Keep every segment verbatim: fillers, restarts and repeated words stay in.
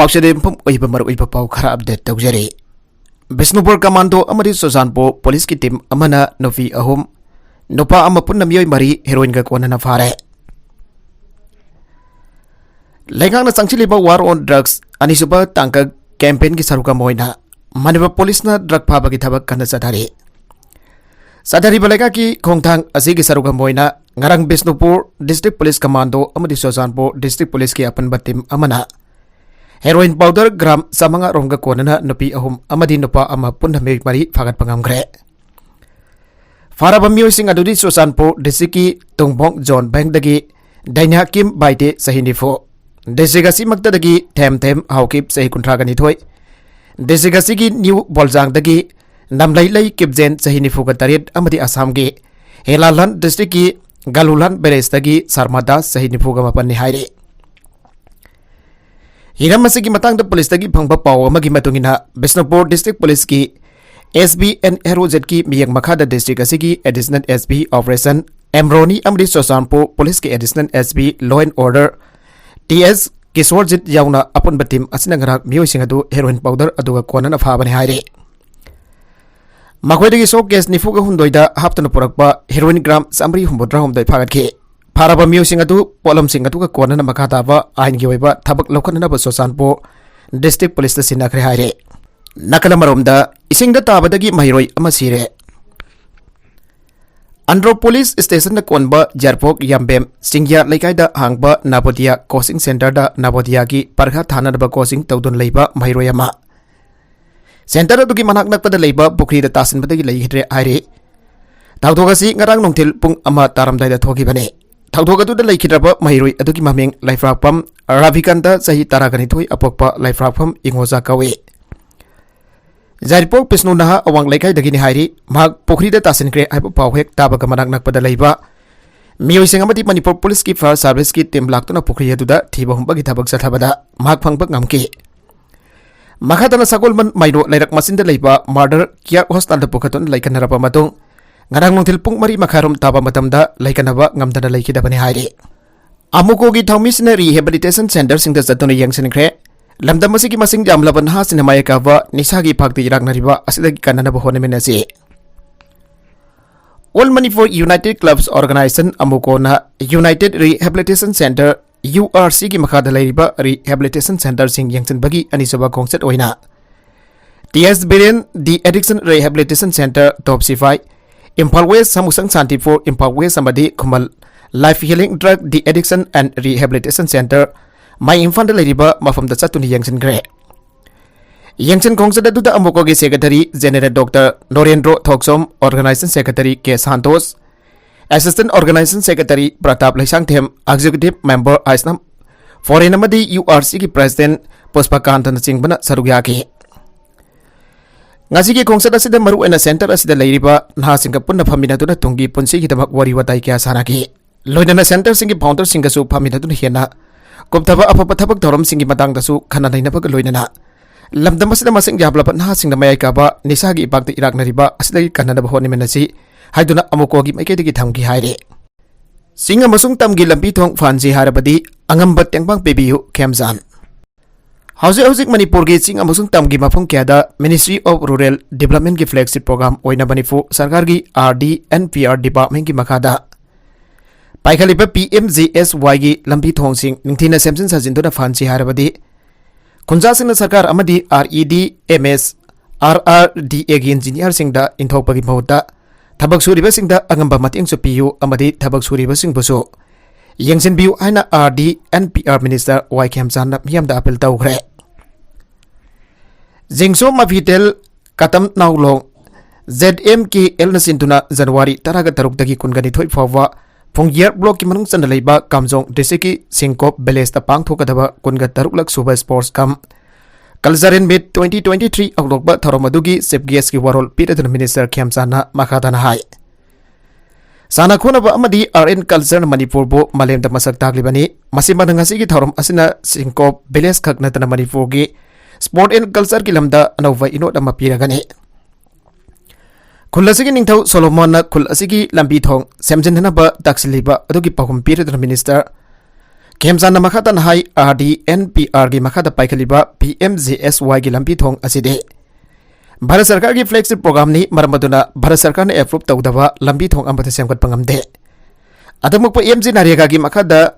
ꯄꯥꯎꯆꯦꯗ ꯌꯨꯝꯐꯝ ꯑꯣꯏꯕ ꯃꯔꯨꯑꯣꯏꯕ ꯄꯥꯎ ꯈꯔ ꯑꯞꯗꯦꯠ ꯇꯧꯖꯔꯤ꯫ ꯕꯤꯁꯅꯨꯄꯨꯔ ꯀꯃꯥꯟꯗꯣ ꯑꯃꯗꯤ ꯆꯨꯔꯆꯥꯟꯄꯨꯔ ꯄꯨꯂꯤꯁꯀꯤ ꯇꯤꯝ ꯑꯃꯅ ꯅꯨꯄꯤ ꯑꯍꯨꯝ, ꯅꯨꯄꯥ ꯑꯃ ꯄꯨꯟꯅ ꯃꯤꯑꯣꯏ ꯃꯔꯤ ꯍꯦꯔꯣꯏꯟꯒ ꯀꯣꯟꯅꯅ ꯐꯥꯔꯦ꯫ ꯂꯩꯉꯥꯛꯅ ꯆꯪꯁꯤꯜꯂꯤꯕ War on Drugs ꯑꯅꯤꯁꯨꯕ ꯇꯥꯡꯀꯛ ꯀꯦꯝꯄꯦꯟꯒꯤ ꯁꯔꯨꯛ ꯑꯃ ꯑꯣꯏꯅ ꯃꯅꯤꯄꯨꯔ ꯄꯨꯂꯤꯁꯅ ꯗ꯭ꯔꯒ ꯐꯥꯕꯒꯤ ꯊꯕꯛ ꯀꯟꯅ ꯆꯠꯊꯔꯤ꯫ ꯆꯠꯊꯔꯤꯕ ꯂꯩꯉꯥꯛꯀꯤ ꯈꯣꯡꯊꯥꯡ ꯑꯁꯤꯒꯤ ꯁꯔꯨꯛ ꯑꯃ ꯑꯣꯏꯅ ꯉꯔꯥꯡ ꯕꯤꯁꯅꯨꯄꯨꯔ ꯗꯤꯁꯇ꯭ꯔꯤꯛ ꯄꯨꯂꯤꯁ ꯀꯃꯥꯟꯗꯣ ꯑꯃꯗꯤ ꯆꯨꯔꯆꯥꯟꯄꯨꯔ ꯗꯤꯁꯇ꯭ꯔꯤꯛ ꯄꯨꯂꯤꯁꯀꯤ ꯑꯄꯨꯟꯕ ꯇꯤꯝ ꯑꯃꯅ ꯍꯦꯔꯣꯏꯟ ꯄꯥꯎꯗꯔ ꯒ꯭ꯔꯥꯝ ꯆꯥꯃꯉꯥ ꯔꯣꯝꯒ ꯀꯣꯟꯅꯅ ꯅꯨꯄꯤ ꯑꯍꯨꯝ ꯑꯃꯗꯤ ꯅꯨꯄꯥ ꯑꯃ ꯄꯨꯟꯅ ꯃꯤꯑꯣꯏ ꯃꯔꯤ ꯐꯥꯒꯠꯄ ꯉꯝꯈ꯭ꯔꯦ꯫ ꯐꯥꯔꯕ ꯃꯤꯑꯣꯏꯁꯤꯡ ꯑꯗꯨꯗꯤ ꯆꯨꯔꯆꯥꯟꯄꯨꯔ ꯗꯤꯁꯇ꯭ꯔꯤꯛꯀꯤ ꯇꯨꯡꯕꯣꯡ ꯖꯣꯟ ꯕꯦꯡꯗꯒꯤ ꯗꯥꯏꯅꯥ ꯀꯤꯝ ꯕꯥꯏꯇꯦ, ꯆꯍꯤ ꯅꯤꯐꯨ, ꯗꯤꯁꯇ꯭ꯔꯤꯛ ꯑꯁꯤꯃꯛꯇꯗꯒꯤ ꯊꯦꯝ ꯊꯦꯝ ꯍꯥꯎꯀꯤꯞ, ꯆꯍꯤ ꯀꯨꯟꯊ꯭ꯔꯥꯒ ꯅꯤꯊꯣꯏ, ꯗꯤꯁꯇ꯭ꯔꯤꯛ ꯑꯁꯤꯒꯤ ꯅ꯭ꯌꯨ ꯕꯣꯜꯖꯥꯡꯗꯒꯤ ꯅꯝꯂꯩꯂꯩ ꯀꯤꯞꯖꯦꯟ, ꯆꯍꯤ ꯅꯤꯐꯨꯒ ꯇꯔꯦꯠ, ꯑꯃꯗꯤ ꯑꯁꯥꯝꯒꯤ ꯍꯦꯂꯥꯂꯥꯟ ꯗꯤꯁꯇ꯭ꯔꯤꯛꯀꯤ ꯒꯥꯂꯨꯂꯥꯟ ꯕꯦꯔꯦꯖꯇꯒꯤ ꯁꯔꯃꯥ ꯗꯥꯁ, ꯆꯍꯤ ꯅꯤꯐꯨꯒ ꯃꯥꯄꯟꯅꯤ ꯍꯥꯏꯔꯤ꯫ ꯍꯤꯔꯝ ꯑꯁꯤꯒꯤ ꯃꯇꯥꯡꯗ ꯄꯨꯂꯤꯁꯇꯒꯤ ꯐꯪꯕ ꯄꯥꯎ ꯑꯃꯒꯤ ꯃꯇꯨꯡ ꯏꯟꯅ, ꯕꯤꯁꯅꯨꯄꯨꯔ ꯗꯤꯁꯇ꯭ꯔꯤꯛ ꯄꯨꯂꯤꯁꯀꯤ ꯑꯦꯁ ꯕꯤ ꯑꯦꯟ ꯍꯦꯔꯣꯖꯦꯠꯀꯤ ꯃꯤꯠꯌꯦꯡ ꯃꯈꯥꯗ ꯗꯤꯁꯇ꯭ꯔꯤꯛ ꯑꯁꯤꯒꯤ additional S P operation M Roni ꯑꯃꯗꯤ ꯆꯨꯔꯆꯥꯟꯄꯨꯔ ꯄꯨꯂꯤꯁꯀꯤ additional S P law and order T S Kishorjit ꯌꯥꯎꯅ ꯑꯄꯨꯟꯕ ꯇꯤꯝ ꯑꯁꯤꯅ ꯉꯔꯥꯡ ꯃꯤꯑꯣꯏꯁꯤꯡ ꯑꯗꯨ ꯍꯦꯔꯣꯏꯟ ꯄꯥꯎꯗꯔ ꯑꯗꯨꯒ ꯀꯣꯟꯅꯅ ꯐꯥꯕꯅꯤ ꯍꯥꯏꯔꯤ꯫ ꯃꯈꯣꯏꯗꯒꯤ ꯁꯣ ꯀꯦꯁ ꯅꯤꯐꯨꯒ ꯍꯨꯝꯗꯣꯏꯗ ꯍꯥꯞꯇꯨꯅ ꯄꯨꯔꯛꯄ ꯍꯦꯔꯣꯏꯟ ꯒ꯭ꯔꯥꯝ ꯆꯥꯃꯔꯤ ꯍꯨꯝꯐꯨꯇꯔꯥ ꯍꯨꯝꯗꯣꯏ ꯐꯥꯒꯠꯈꯤ꯫ ꯐꯥꯔꯕ ꯃꯤꯑꯣꯏꯁꯤꯡ ꯑꯗꯨ ꯄꯣꯠꯂꯝꯁꯤꯡ ꯑꯗꯨꯒ ꯀꯣꯟꯅꯅ ꯃꯈꯥ ꯇꯥꯕ ꯑꯥꯏꯟꯒꯤ ꯑꯣꯏꯕ ꯊꯕꯛ ꯂꯧꯈꯠꯅꯅꯕ ꯆꯨꯔꯆꯥꯟꯄꯨꯔ ꯗꯤꯁꯇ꯭ꯔꯤꯛ ꯄꯨꯂꯤꯁꯇ ꯁꯤꯟꯅꯈ꯭ꯔꯦ ꯍꯥꯏꯔꯦ꯫ ꯅꯥꯀꯜ ꯑꯃꯔꯣꯝꯗ, ꯏꯁꯤꯡꯗ ꯇꯥꯕꯗꯒꯤ ꯃꯍꯩꯔꯣꯏ ꯑꯃ ꯁꯤꯔꯦ꯫ ꯑꯟꯗ꯭ꯔꯣ ꯄꯨꯂꯤꯁ ꯁ꯭ꯇꯦꯁꯟꯗ ꯀꯣꯟꯕ ꯌꯥꯏꯔꯤꯄꯣꯛ ꯌꯥꯝꯕꯦꯝ ꯆꯤꯡꯌꯥ ꯂꯩꯀꯥꯏꯗ ꯍꯥꯡꯕ ꯅꯕꯣꯗꯤꯌꯥ ꯀꯣꯆꯤꯡ ꯁꯦꯟꯇꯔꯗ ꯅꯕꯣꯗꯤꯌꯥꯒꯤ ꯄꯔꯤꯈꯥ ꯊꯥꯅꯅꯕ ꯀꯣꯆꯤꯡ ꯇꯧꯗꯨꯅ ꯂꯩꯕ ꯃꯍꯩꯔꯣꯏ ꯑꯃ ꯁꯦꯟꯇꯔ ꯑꯗꯨꯒꯤ ꯃꯅꯥꯛ ꯅꯛꯄꯗ ꯂꯩꯕ ꯄꯨꯈ꯭ꯔꯤꯗ ꯇꯥꯁꯤꯟꯕꯗꯒꯤ ꯂꯩꯈꯤꯗ꯭ꯔꯦ ꯍꯥꯏꯔꯤ꯫ ꯊꯧꯗꯣꯛ ꯑꯁꯤ ꯉꯔꯥꯡ ꯅꯨꯡꯊꯤꯜ ꯄꯨꯡ ꯑꯃ ꯇꯥꯔꯝꯗꯥꯏꯗ ꯊꯣꯛꯈꯤꯕꯅꯤ꯫ ꯊꯧꯗꯣꯛ ꯑꯗꯨꯗ ꯂꯩꯈꯤꯗ꯭ꯔꯕ ꯃꯍꯩꯔꯣꯏ ꯑꯗꯨꯒꯤ ꯃꯃꯤꯡ ꯂꯩꯐ꯭ꯔꯥꯛꯄꯝ ꯔꯥꯕꯤꯀꯥꯟꯇ, ꯆꯍꯤ ꯇꯔꯥꯒ ꯅꯤꯊꯣꯏ, ꯑꯄꯣꯛꯄ ꯂꯩꯐ꯭ꯔꯥꯛꯄꯝ ꯏꯉꯣꯖꯥ ꯀꯧꯏ꯫ ꯌꯥꯏꯔꯤꯄꯣꯛ ꯕꯤꯁꯅꯨ ꯅꯍꯥ ꯑꯋꯥꯡ ꯂꯩꯀꯥꯏꯗꯒꯤꯅꯤ ꯍꯥꯏꯔꯤ꯫ ꯃꯍꯥꯛ ꯄꯨꯈ꯭ꯔꯤꯗ ꯇꯥꯁꯤꯟꯈ꯭ꯔꯦ ꯍꯥꯏꯕ ꯄꯥꯎ ꯍꯦꯛ ꯇꯥꯕꯒ ꯃꯅꯥꯛ ꯅꯛꯄꯗ ꯂꯩꯕ ꯃꯤꯑꯣꯏꯁꯤꯡ ꯑꯃꯗꯤ ꯃꯅꯤꯄꯨꯔ ꯄꯨꯂꯤꯁꯀꯤ ꯐꯥꯌꯔ ꯁꯥꯔꯚꯤꯁꯀꯤ ꯇꯤꯝ ꯂꯥꯛꯇꯨꯅ ꯄꯨꯈ꯭ꯔꯤ ꯑꯗꯨꯗ ꯊꯤꯕ ꯍꯨꯝꯕꯒꯤ ꯊꯕꯛ ꯆꯠꯊꯕꯗ ꯃꯍꯥꯛ ꯐꯪꯕ ꯉꯝꯈꯤ꯫ ꯃꯈꯥ ꯇꯥꯅ ꯁꯒꯣꯜꯕꯟ ꯃꯥꯏꯔꯣ ꯂꯩꯔꯛ ꯃꯆꯤꯟꯗ ꯂꯩꯕ ꯃꯥꯔꯗꯔ ꯀꯤꯌꯔ ꯍꯣꯁꯄꯤꯇꯥꯜꯗ ꯄꯨꯈꯠꯇꯨꯅ ꯂꯩꯈꯠꯅꯔꯕ ꯃꯇꯨꯡ, ꯉꯔꯥꯡ ꯅꯨꯡꯊꯤꯜ ꯄꯨꯡ ꯃꯔꯤ ꯃꯈꯥꯏꯔꯣꯝ ꯇꯥꯕ ꯃꯇꯝꯗ ꯂꯩꯈꯠꯅꯕ ꯉꯝꯗꯅ ꯂꯩꯈꯤꯗꯕꯅꯤ ꯍꯥꯏꯔꯤ꯫ ꯑꯃꯨꯀꯣꯒꯤ ꯊꯧꯃꯤꯁꯤꯅ ꯔꯤꯍꯦꯕꯤꯂꯤꯇꯦꯁꯟ ꯁꯦꯟꯇꯔꯁꯤꯡꯗ ꯆꯠꯇꯨꯅ ꯌꯦꯡꯁꯤꯟꯈ꯭ꯔꯦ꯫ ꯂꯝꯗꯝ ꯑꯁꯤꯒꯤ ꯃꯁꯤꯡ ꯌꯥꯝꯂꯕ ꯅꯍꯥꯁꯤꯡꯅ ꯃꯥꯌꯣꯛꯀꯥꯕ ꯅꯤꯁꯥꯒꯤ ꯏꯄꯥꯛꯇ ꯏꯔꯥꯛꯅꯔꯤꯕ ꯑꯁꯤꯗꯒꯤ ꯀꯟꯅꯅꯕ ꯍꯣꯠꯅꯃꯤꯟꯅꯁꯤ꯫ All Manipur United Clubs Organization, ꯑꯃꯨꯀꯣꯅ United Rehabilitation Centre, U R C ꯒꯤ ꯃꯈꯥꯗ ꯂꯩꯔꯤꯕ rehabilitation centreꯁꯤꯡ ꯌꯦꯡꯁꯤꯟꯕꯒꯤ ꯑꯅꯤꯁꯨꯕ ꯈꯣꯡꯆꯠ ꯑꯣꯏꯅ T S Biren De-Addiction Rehabilitation Centre, ꯇꯣꯞ ꯁꯤꯐꯥꯏ, ꯏꯝꯐꯥꯜ ꯋꯦꯁ, ꯁꯥꯃꯨꯁꯪ ꯁꯥꯟꯇꯤꯄꯨꯔ, ꯏꯝꯐꯥꯜ ꯋꯦꯁ ꯑꯃꯗꯤ ꯈꯨꯃꯟ Life Healing Drug De-Addiction and Rehabilitation Centre, ꯃꯥꯏ ꯏꯝꯐꯥꯜꯗ ꯂꯩꯔꯤꯕ ꯃꯐꯝꯗ ꯆꯠꯇꯨꯅ ꯌꯦꯡꯁꯤꯟꯈ꯭ꯔꯦ꯫ ꯌꯦꯡꯁꯤꯟ ꯈꯣꯡꯆꯠ ꯑꯗꯨꯗ ꯑꯃꯨꯀꯣꯒꯤ Secretary General Doctor Norendro Thokchom, Organization Secretary K Santosh, Assistant Organization Secretary Pratap Leishangthem, Executive Member Aisnam Foren ꯑꯃꯗꯤ U R C ꯒꯤ President ꯄꯨꯁꯄꯀꯥꯟꯇꯅꯆꯤꯡꯕꯅ ꯁꯔꯨꯛ ꯌꯥꯈꯤ꯫ ꯉꯁꯤꯒꯤ ꯈꯣꯡꯆꯠ ꯑꯁꯤꯗ ꯃꯔꯨꯑꯣꯏꯅ centre ꯑꯁꯤꯗ ꯂꯩꯔꯤꯕ ꯅꯍꯥꯁꯤꯡꯒ ꯄꯨꯟꯅ ꯐꯝꯃꯤꯟꯅꯗꯨꯅ ꯇꯨꯡꯒꯤ ꯄꯨꯟꯁꯤꯒꯤꯗꯃꯛ ꯋꯥꯔꯤ ꯋꯥꯇꯥꯏ ꯀꯌꯥ ꯁꯥꯅꯈꯤ꯫ ꯂꯣꯏꯅꯅ centreꯁꯤꯡꯒꯤ founderꯁꯤꯡꯒꯁꯨ ꯐꯝꯃꯤꯟꯅꯗꯨꯅ ꯍꯦꯟꯅ ꯀꯨꯞꯊꯕ ꯑꯐꯕ ꯊꯕꯛ ꯊꯧꯔꯝꯁꯤꯡꯒꯤ ꯃꯇꯥꯡꯗꯁꯨ ꯈꯟꯅ ꯅꯩꯅꯕꯒ ꯂꯣꯏꯅꯅ ꯂꯝꯗꯝ ꯑꯁꯤꯗ ꯃꯁꯤꯡ ꯌꯥꯝꯂꯕ ꯅꯍꯥꯁꯤꯡꯅ ꯃꯌꯥꯏ ꯀꯥꯕ ꯅꯤꯁꯥꯒꯤ ꯏꯄꯥꯛꯇ ꯏꯔꯥꯛꯅꯔꯤꯕ ꯑꯁꯤꯗꯒꯤ ꯀꯟꯅꯅꯕ ꯍꯣꯠꯅꯃꯤꯟꯅꯁꯤ ꯍꯥꯏꯗꯨꯅ ꯑꯃꯨꯀꯣꯒꯤ ꯃꯥꯏꯀꯩꯗꯒꯤ ꯊꯝꯈꯤ ꯍꯥꯏꯔꯤ꯫ ꯆꯤꯡ ꯑꯃꯁꯨꯡ ꯇꯝꯒꯤ ꯂꯝꯕꯤ ꯊꯣꯡ ꯐꯍꯟꯁꯤ ꯍꯥꯏꯔꯕꯗꯤ ꯑꯉꯝꯕ ꯇꯦꯡꯕꯥꯡ ꯄꯤꯕꯤꯌꯨ, ꯈꯦꯝꯆꯥꯟ꯫ ꯍꯧꯖꯤꯛ ꯍꯧꯖꯤꯛ ꯃꯅꯤꯄꯨꯔꯒꯤ ꯆꯤꯡ ꯑꯃꯁꯨꯡ ꯇꯝꯒꯤ ꯃꯐꯝ ꯀꯌꯥꯗ Ministry of Rural Developmentꯀꯤ flagship program ꯑꯣꯏꯅ ꯃꯅꯤꯄꯨꯔ ꯁꯔꯀꯥꯔꯒꯤ R D and P R departmentꯀꯤ ꯃꯈꯥꯗ ꯄꯥꯏꯈꯠꯂꯤꯕ P M G S Yꯒꯤ ꯂꯝꯕꯤ ꯊꯣꯡꯁꯤꯡ ꯅꯤꯡꯊꯤꯅ ꯁꯦꯝꯖꯤꯟ ꯁꯥꯖꯤꯟꯗꯨꯅ ꯐꯍꯟꯁꯤ ꯍꯥꯏꯔꯕꯗꯤ ꯈꯨꯟꯖꯥꯁꯤꯡꯅ ꯁꯔꯀꯥꯔ ꯑꯃꯗꯤ R E D, M S, R R D Aꯒꯤ engineerꯁꯤꯡꯗ ꯏꯟꯊꯣꯛꯄꯒꯤ ꯃꯍꯨꯠꯇ ꯊꯕꯛ ꯁꯨꯔꯤꯕꯁꯤꯡꯗ ꯑꯉꯝꯕ ꯃꯇꯦꯡꯁꯨ ꯄꯤꯌꯨ ꯑꯃꯗꯤ ꯊꯕꯛ ꯁꯨꯔꯤꯕꯁꯤꯡꯕꯨꯁꯨ ꯌꯦꯡꯁꯤꯟꯕꯤꯌꯨ ꯍꯥꯏꯅ R D and P R Minister Y ꯈꯦꯝꯆꯥꯟꯅ ꯃꯤꯌꯥꯝꯗ appeal ꯇꯧꯈ꯭ꯔꯦ꯫ ꯖꯤꯡꯁꯣ ꯃꯐꯤꯇꯦꯜ ꯀꯇꯝ ꯅꯥꯎꯂꯣꯡ Z M K Lꯅ ꯁꯤꯟꯗꯨꯅ January ꯇꯔꯥꯒ ꯇꯔꯨꯛꯇꯒꯤ ꯀꯨꯟꯒ ꯅꯤꯊꯣꯏ ꯐꯥꯎꯕ ꯐꯨꯡꯌꯦꯔ blockꯀꯤ ꯃꯅꯨꯡ ꯆꯟꯅ ꯂꯩꯕ ꯀꯥꯝꯖꯣꯡ districtꯀꯤ ꯁꯤꯡꯀꯣꯞ villageꯇ ꯄꯥꯡꯊꯣꯛꯀꯗꯕ ꯀꯨꯟꯒ ꯇꯔꯨꯛꯂꯛ ꯁꯨꯕ Sports cum Cultural Meet twenty twenty-three ꯍꯧꯗꯣꯛꯄ ꯊꯧꯔꯝ ꯑꯗꯨꯒꯤ chief guestꯀꯤ ꯋꯥꯔꯣꯜ ꯄꯤꯔꯗꯨꯅ Minister ꯈꯦꯝꯆꯥꯟꯅ ꯃꯈꯥ ꯇꯥꯅ ꯍꯥꯏ, ꯁꯥꯟꯅ ꯈꯣꯠꯅꯕ ꯑꯃꯗꯤ art and cultureꯅ ꯃꯅꯤꯄꯨꯔꯕꯨ ꯃꯥꯂꯦꯝꯗ ꯃꯁꯛ ꯇꯥꯛꯂꯤꯕꯅꯤ꯫ ꯃꯁꯤꯃꯅ ꯉꯁꯤꯒꯤ ꯊꯧꯔꯝ ꯑꯁꯤꯅ ꯁꯤꯡꯀꯣꯞ village ꯈꯛ ꯅꯠꯇꯅ ꯃꯅꯤꯄꯨꯔꯒꯤ sport and cultureꯒꯤ ꯂꯝꯗ ꯑꯅꯧꯕ ꯏꯅꯣꯠ ꯑꯃ ꯄꯤꯔꯒꯅꯤ꯫ ꯈꯨꯜ ꯑꯁꯤꯒꯤ ꯅꯤꯡꯊꯧ ꯁꯣꯂꯣꯃꯣꯟꯅ ꯈꯨꯜ ꯑꯁꯤꯒꯤ ꯂꯝꯕꯤ ꯊꯣꯡ ꯁꯦꯝꯖꯤꯟꯅꯅꯕ ꯇꯥꯛꯁꯤꯜꯂꯤꯕ ꯑꯗꯨꯒꯤ ꯄꯥꯎꯈꯨꯝ ꯄꯤꯔꯗꯨꯅ Minister ꯈꯦꯝꯆꯥꯟꯅ ꯃꯈꯥ ꯇꯥꯅ ꯍꯥꯏ, ꯑꯥꯔ ꯗꯤ ꯑꯦꯟ ꯄꯤ ꯑꯥꯔꯒꯤ ꯃꯈꯥꯗ ꯄꯥꯏꯈꯠꯂꯤꯕ ꯄꯤ ꯑꯦꯝ ꯖꯦ ꯑꯦꯁ ꯋꯥꯏꯒꯤ ꯂꯝꯕꯤ ꯊꯣꯡ ꯑꯁꯤꯗꯤ ꯚꯥꯔꯠ ꯁꯔꯀꯥꯔꯒꯤ flagship programꯅꯤ, ꯃꯔꯝ ꯑꯗꯨꯅ ꯚꯥꯔꯠ ꯁꯔꯀꯥꯔꯅ approve ꯇꯧꯗꯕ ꯂꯝꯕꯤ ꯊꯣꯡ ꯑꯃꯠꯇ ꯁꯦꯝꯒꯠꯄ ꯉꯝꯗꯦ꯫ ꯑꯗꯨꯃꯛꯄꯨ ꯑꯦꯝ ꯖꯤ ꯅꯔꯦꯒꯥꯒꯤ ꯃꯈꯥꯗ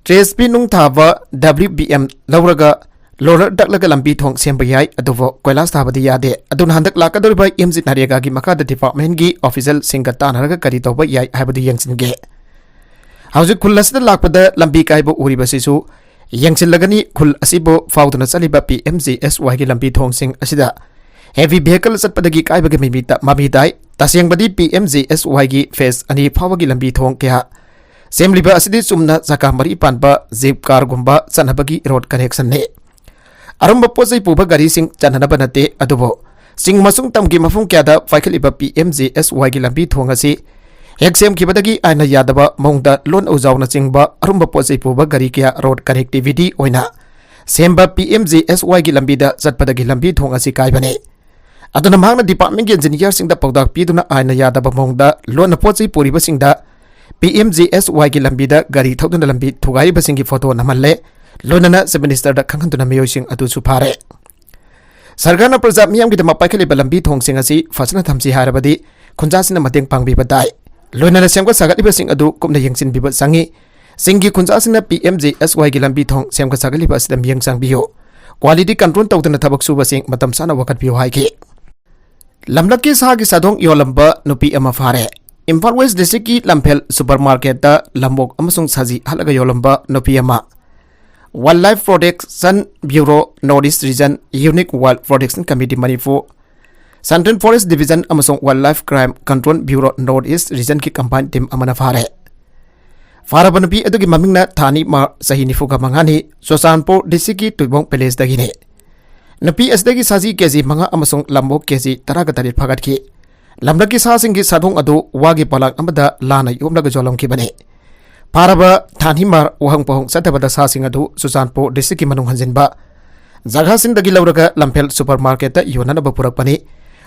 ꯇ꯭ꯔꯦꯁ ꯄꯤ ꯅꯨꯡ ꯊꯥꯕ W B M ꯂꯧꯔꯒ ꯂꯣꯂꯔ ꯇꯛꯂꯒ ꯂꯝꯕꯤ ꯊꯣꯡ ꯁꯦꯝꯕ ꯌꯥꯏ, ꯑꯗꯨꯕꯨ ꯀꯣꯏꯂꯥꯁ ꯊꯥꯕꯗꯤ ꯌꯥꯗꯦ꯫ ꯑꯗꯨꯅ ꯍꯟꯗꯛ ꯂꯥꯛꯀꯗꯧꯔꯤꯕ ꯑꯦꯝ ꯖꯤ ꯅꯔꯦꯒꯥꯒꯤ ꯃꯈꯥꯗ departmentꯀꯤ officialꯁꯤꯡꯒ ꯇꯥꯟꯅꯔꯒ ꯀꯔꯤ ꯇꯧꯕ ꯌꯥꯏ ꯍꯥꯏꯕꯗꯨ ꯌꯦꯡꯁꯤꯟꯒꯦ꯫ ꯍꯧꯖꯤꯛ ꯈꯨꯜ ꯑꯁꯤꯗ ꯂꯥꯛꯄꯗ ꯂꯝꯕꯤ ꯀꯥꯏꯕ ꯎꯔꯤꯕꯁꯤꯁꯨ ꯌꯦꯡꯁꯤꯜꯂꯒꯅꯤ꯫ ꯈꯨꯜ ꯑꯁꯤꯕꯨ ꯐꯥꯎꯗꯨꯅ ꯆꯠꯂꯤꯕ P M G S Yꯒꯤ ꯂꯝꯕꯤ ꯊꯣꯡꯁꯤꯡ ꯑꯁꯤꯗ heavy vehicle ꯆꯠꯄꯗꯒꯤ ꯀꯥꯏꯕꯒꯤ ꯃꯃꯤ ꯇ-, ꯃꯃꯤ ꯇꯥꯏ꯫ ꯇꯁꯦꯡꯕꯗꯤ P M G S Yꯒꯤ phase ꯑꯅꯤ ꯐꯥꯎꯕꯒꯤ ꯂꯝꯕꯤ ꯊꯣꯡ ꯀꯌꯥ ꯁꯦꯝꯂꯤꯕ ꯑꯁꯤꯗꯤ ꯆꯨꯝꯅ ꯆꯀꯥ ꯃꯔꯤ ꯄꯥꯟꯕ jeep carꯒꯨꯝꯕ ꯆꯠꯅꯕꯒꯤ road connectionꯅꯤ꯫ ꯑꯔꯨꯝꯕ ꯄꯣꯠ ꯆꯩ ꯄꯨꯕ ꯒꯥꯔꯤꯁꯤꯡ ꯆꯠꯅꯅꯕ ꯅꯠꯇꯦ, ꯑꯗꯨꯕꯨ ꯆꯤꯡ ꯑꯃꯁꯨꯡ ꯇꯝꯒꯤ ꯃꯐꯝ ꯀꯌꯥꯗ ꯄꯥꯏꯈꯠꯂꯤꯕ P M G S Yꯒꯤ ꯂꯝꯕꯤ ꯊꯣꯡ ꯑꯁꯤ ꯍꯦꯛ ꯁꯦꯝꯈꯤꯕꯗꯒꯤ ꯑꯥꯏꯟꯅ ꯌꯥꯗꯕ ꯃꯑꯣꯡꯗ ꯂꯣꯟ ꯎꯖꯥꯎꯅꯆꯤꯡꯕ ꯑꯔꯨꯝꯕ ꯄꯣꯠ ꯆꯩ ꯄꯨꯕ ꯒꯥꯔꯤ ꯀꯌꯥ road connectivity ꯑꯣꯏꯅ ꯁꯦꯝꯕ P M G S Yꯒꯤ ꯂꯝꯕꯤꯗ ꯆꯠꯄꯗꯒꯤ ꯂꯝꯕꯤ ꯊꯣꯡ ꯑꯁꯤ ꯀꯥꯏꯕꯅꯤ꯫ ꯑꯗꯨꯅ ꯃꯍꯥꯛꯅ departmentꯀꯤ engineerꯁꯤꯡꯗ ꯄꯥꯎꯇꯥꯛ ꯄꯤꯗꯨꯅ ꯑꯥꯏꯟꯅ ꯌꯥꯗꯕ ꯃꯑꯣꯡꯗ ꯂꯣꯟꯅ ꯄꯣꯠ ꯆꯩ ꯄꯨꯔꯤꯕꯁꯤꯡꯗ P M G S Yꯒꯤ ꯂꯝꯕꯤꯗ ꯒꯥꯔꯤ ꯊꯧꯗꯨꯅ ꯂꯝꯕꯤ ꯊꯨꯒꯥꯏꯔꯤꯕꯁꯤꯡꯒꯤ photo ꯅꯝꯍꯜꯂꯦ꯫ ꯂꯣꯏꯅꯅ Chief Ministerꯗ ꯈꯪꯍꯟꯗꯨꯅ ꯃꯤꯑꯣꯏꯁꯤꯡ ꯑꯗꯨꯁꯨ ꯐꯥꯔꯦ꯫ ꯁꯔꯀꯥꯔꯅ ꯄ꯭ꯔꯖꯥ ꯃꯤꯌꯥꯝꯒꯤꯗꯃꯛ ꯄꯥꯏꯈꯠꯂꯤꯕ ꯂꯝꯕꯤ ꯊꯣꯡꯁꯤꯡ ꯑꯁꯤ ꯐꯖꯅ ꯊꯝꯁꯤ ꯍꯥꯏꯔꯕꯗꯤ ꯈꯨꯟꯖꯥꯁꯤꯡꯅ ꯃꯇꯦꯡ ꯄꯥꯡꯕꯤꯕ ꯇꯥꯏ꯫ ꯂꯣꯏꯅꯅ ꯁꯦꯝꯒꯠ ꯁꯥꯒꯠꯂꯤꯕꯁꯤꯡ ꯑꯗꯨ ꯀꯨꯞꯅ ꯌꯦꯡꯁꯤꯟꯕꯤꯕ ꯆꯪꯏ꯫ ꯆꯤꯡꯒꯤ ꯈꯨꯟꯖꯥꯁꯤꯡꯅ P M G S Yꯒꯤ ꯂꯝꯕꯤ ꯊꯣꯡ ꯁꯦꯝꯒꯠ ꯁꯥꯒꯠꯂꯤꯕ ꯑꯁꯤꯗ ꯃꯤꯠꯌꯦꯡ ꯆꯪꯕꯤꯌꯨ꯫ Quality control ꯇꯧꯗꯅ ꯊꯕꯛ ꯁꯨꯕꯁꯤꯡ ꯃꯇꯝ ꯆꯥꯅ ꯋꯥꯀꯠꯄꯤꯌꯨ ꯍꯥꯏꯈꯤ꯫ ꯂꯝꯂꯛꯀꯤ ꯁꯥꯒꯤ ꯁꯥꯗꯣꯡ ꯌꯣꯜꯂꯝꯕ ꯅꯨꯄꯤ ꯑꯃ ꯐꯥꯔꯦ꯫ ꯏꯝꯐꯥꯜ West Districtꯀꯤ ꯂꯝꯐꯦꯜ supermarketꯇ ꯂꯝꯑꯣꯛ ꯑꯃꯁꯨꯡ ꯁꯖꯤ ꯍꯥꯠꯂꯒ ꯌꯣꯜꯂꯝꯕ ꯅꯨꯄꯤ ꯑꯃ꯫ Wildlife Protection Bureau North East Region, Unique Wild Protection Committee Manipur, Central Forest Division ꯑꯃꯁꯨꯡ Wildlife Crime Control Bureau North East Regionꯀꯤ combined team ꯑꯃꯅ ꯐꯥꯔꯦ꯫ ꯐꯥꯔꯕ ꯅꯨꯄꯤ ꯑꯗꯨꯒꯤ ꯃꯃꯤꯡꯅ ꯊꯥꯅꯤ ꯃꯥ, ꯆꯍꯤ ꯅꯤꯐꯨꯒ ꯃꯉꯥꯅꯤ, ꯆꯨꯔꯆꯥꯟꯄꯨꯔ districtꯀꯤ ꯇꯨꯏꯕꯣꯡ villageꯗꯒꯤꯅꯤ꯫ ꯅꯨꯄꯤ ꯑꯁꯤꯗꯒꯤ ꯁꯥꯖꯤ ꯀꯦꯖꯤ ꯃꯉꯥ ꯑꯃꯁꯨꯡ ꯂꯝꯑꯣꯛ ꯀꯦꯖꯤ ꯇꯔꯥꯒ ꯇꯔꯦꯠ ꯐꯥꯒꯠꯈꯤ꯫ ꯂꯝꯂꯛꯀꯤ ꯁꯥꯁꯤꯡꯒꯤ ꯁꯥꯗꯣꯡ ꯑꯗꯨ ꯋꯥꯒꯤ ꯄꯣꯂꯥꯡ ꯑꯃꯗ ꯂꯥꯟꯅ ꯌꯣꯝꯂꯒ ꯌꯣꯜꯂꯝꯈꯤꯕꯅꯤ꯫ ꯐꯥꯔꯕ ꯊꯥꯅꯤꯃꯥꯔ ꯋꯥꯍꯪ ꯄꯥꯎꯍꯪ ꯆꯠꯊꯕꯗ ꯁꯥꯁꯤꯡ ꯑꯗꯨ ꯆꯨꯔꯆꯥꯟꯄꯨꯔ districtꯀꯤ ꯃꯅꯨꯡ ꯍꯟꯖꯤꯟꯕ ꯖꯒꯥꯁꯤꯡꯗꯒꯤ ꯂꯧꯔꯒ ꯂꯝꯐꯦꯜ supermarketꯇ ꯌꯣꯟꯅꯅꯕ ꯄꯨꯔꯛꯄꯅꯤ꯫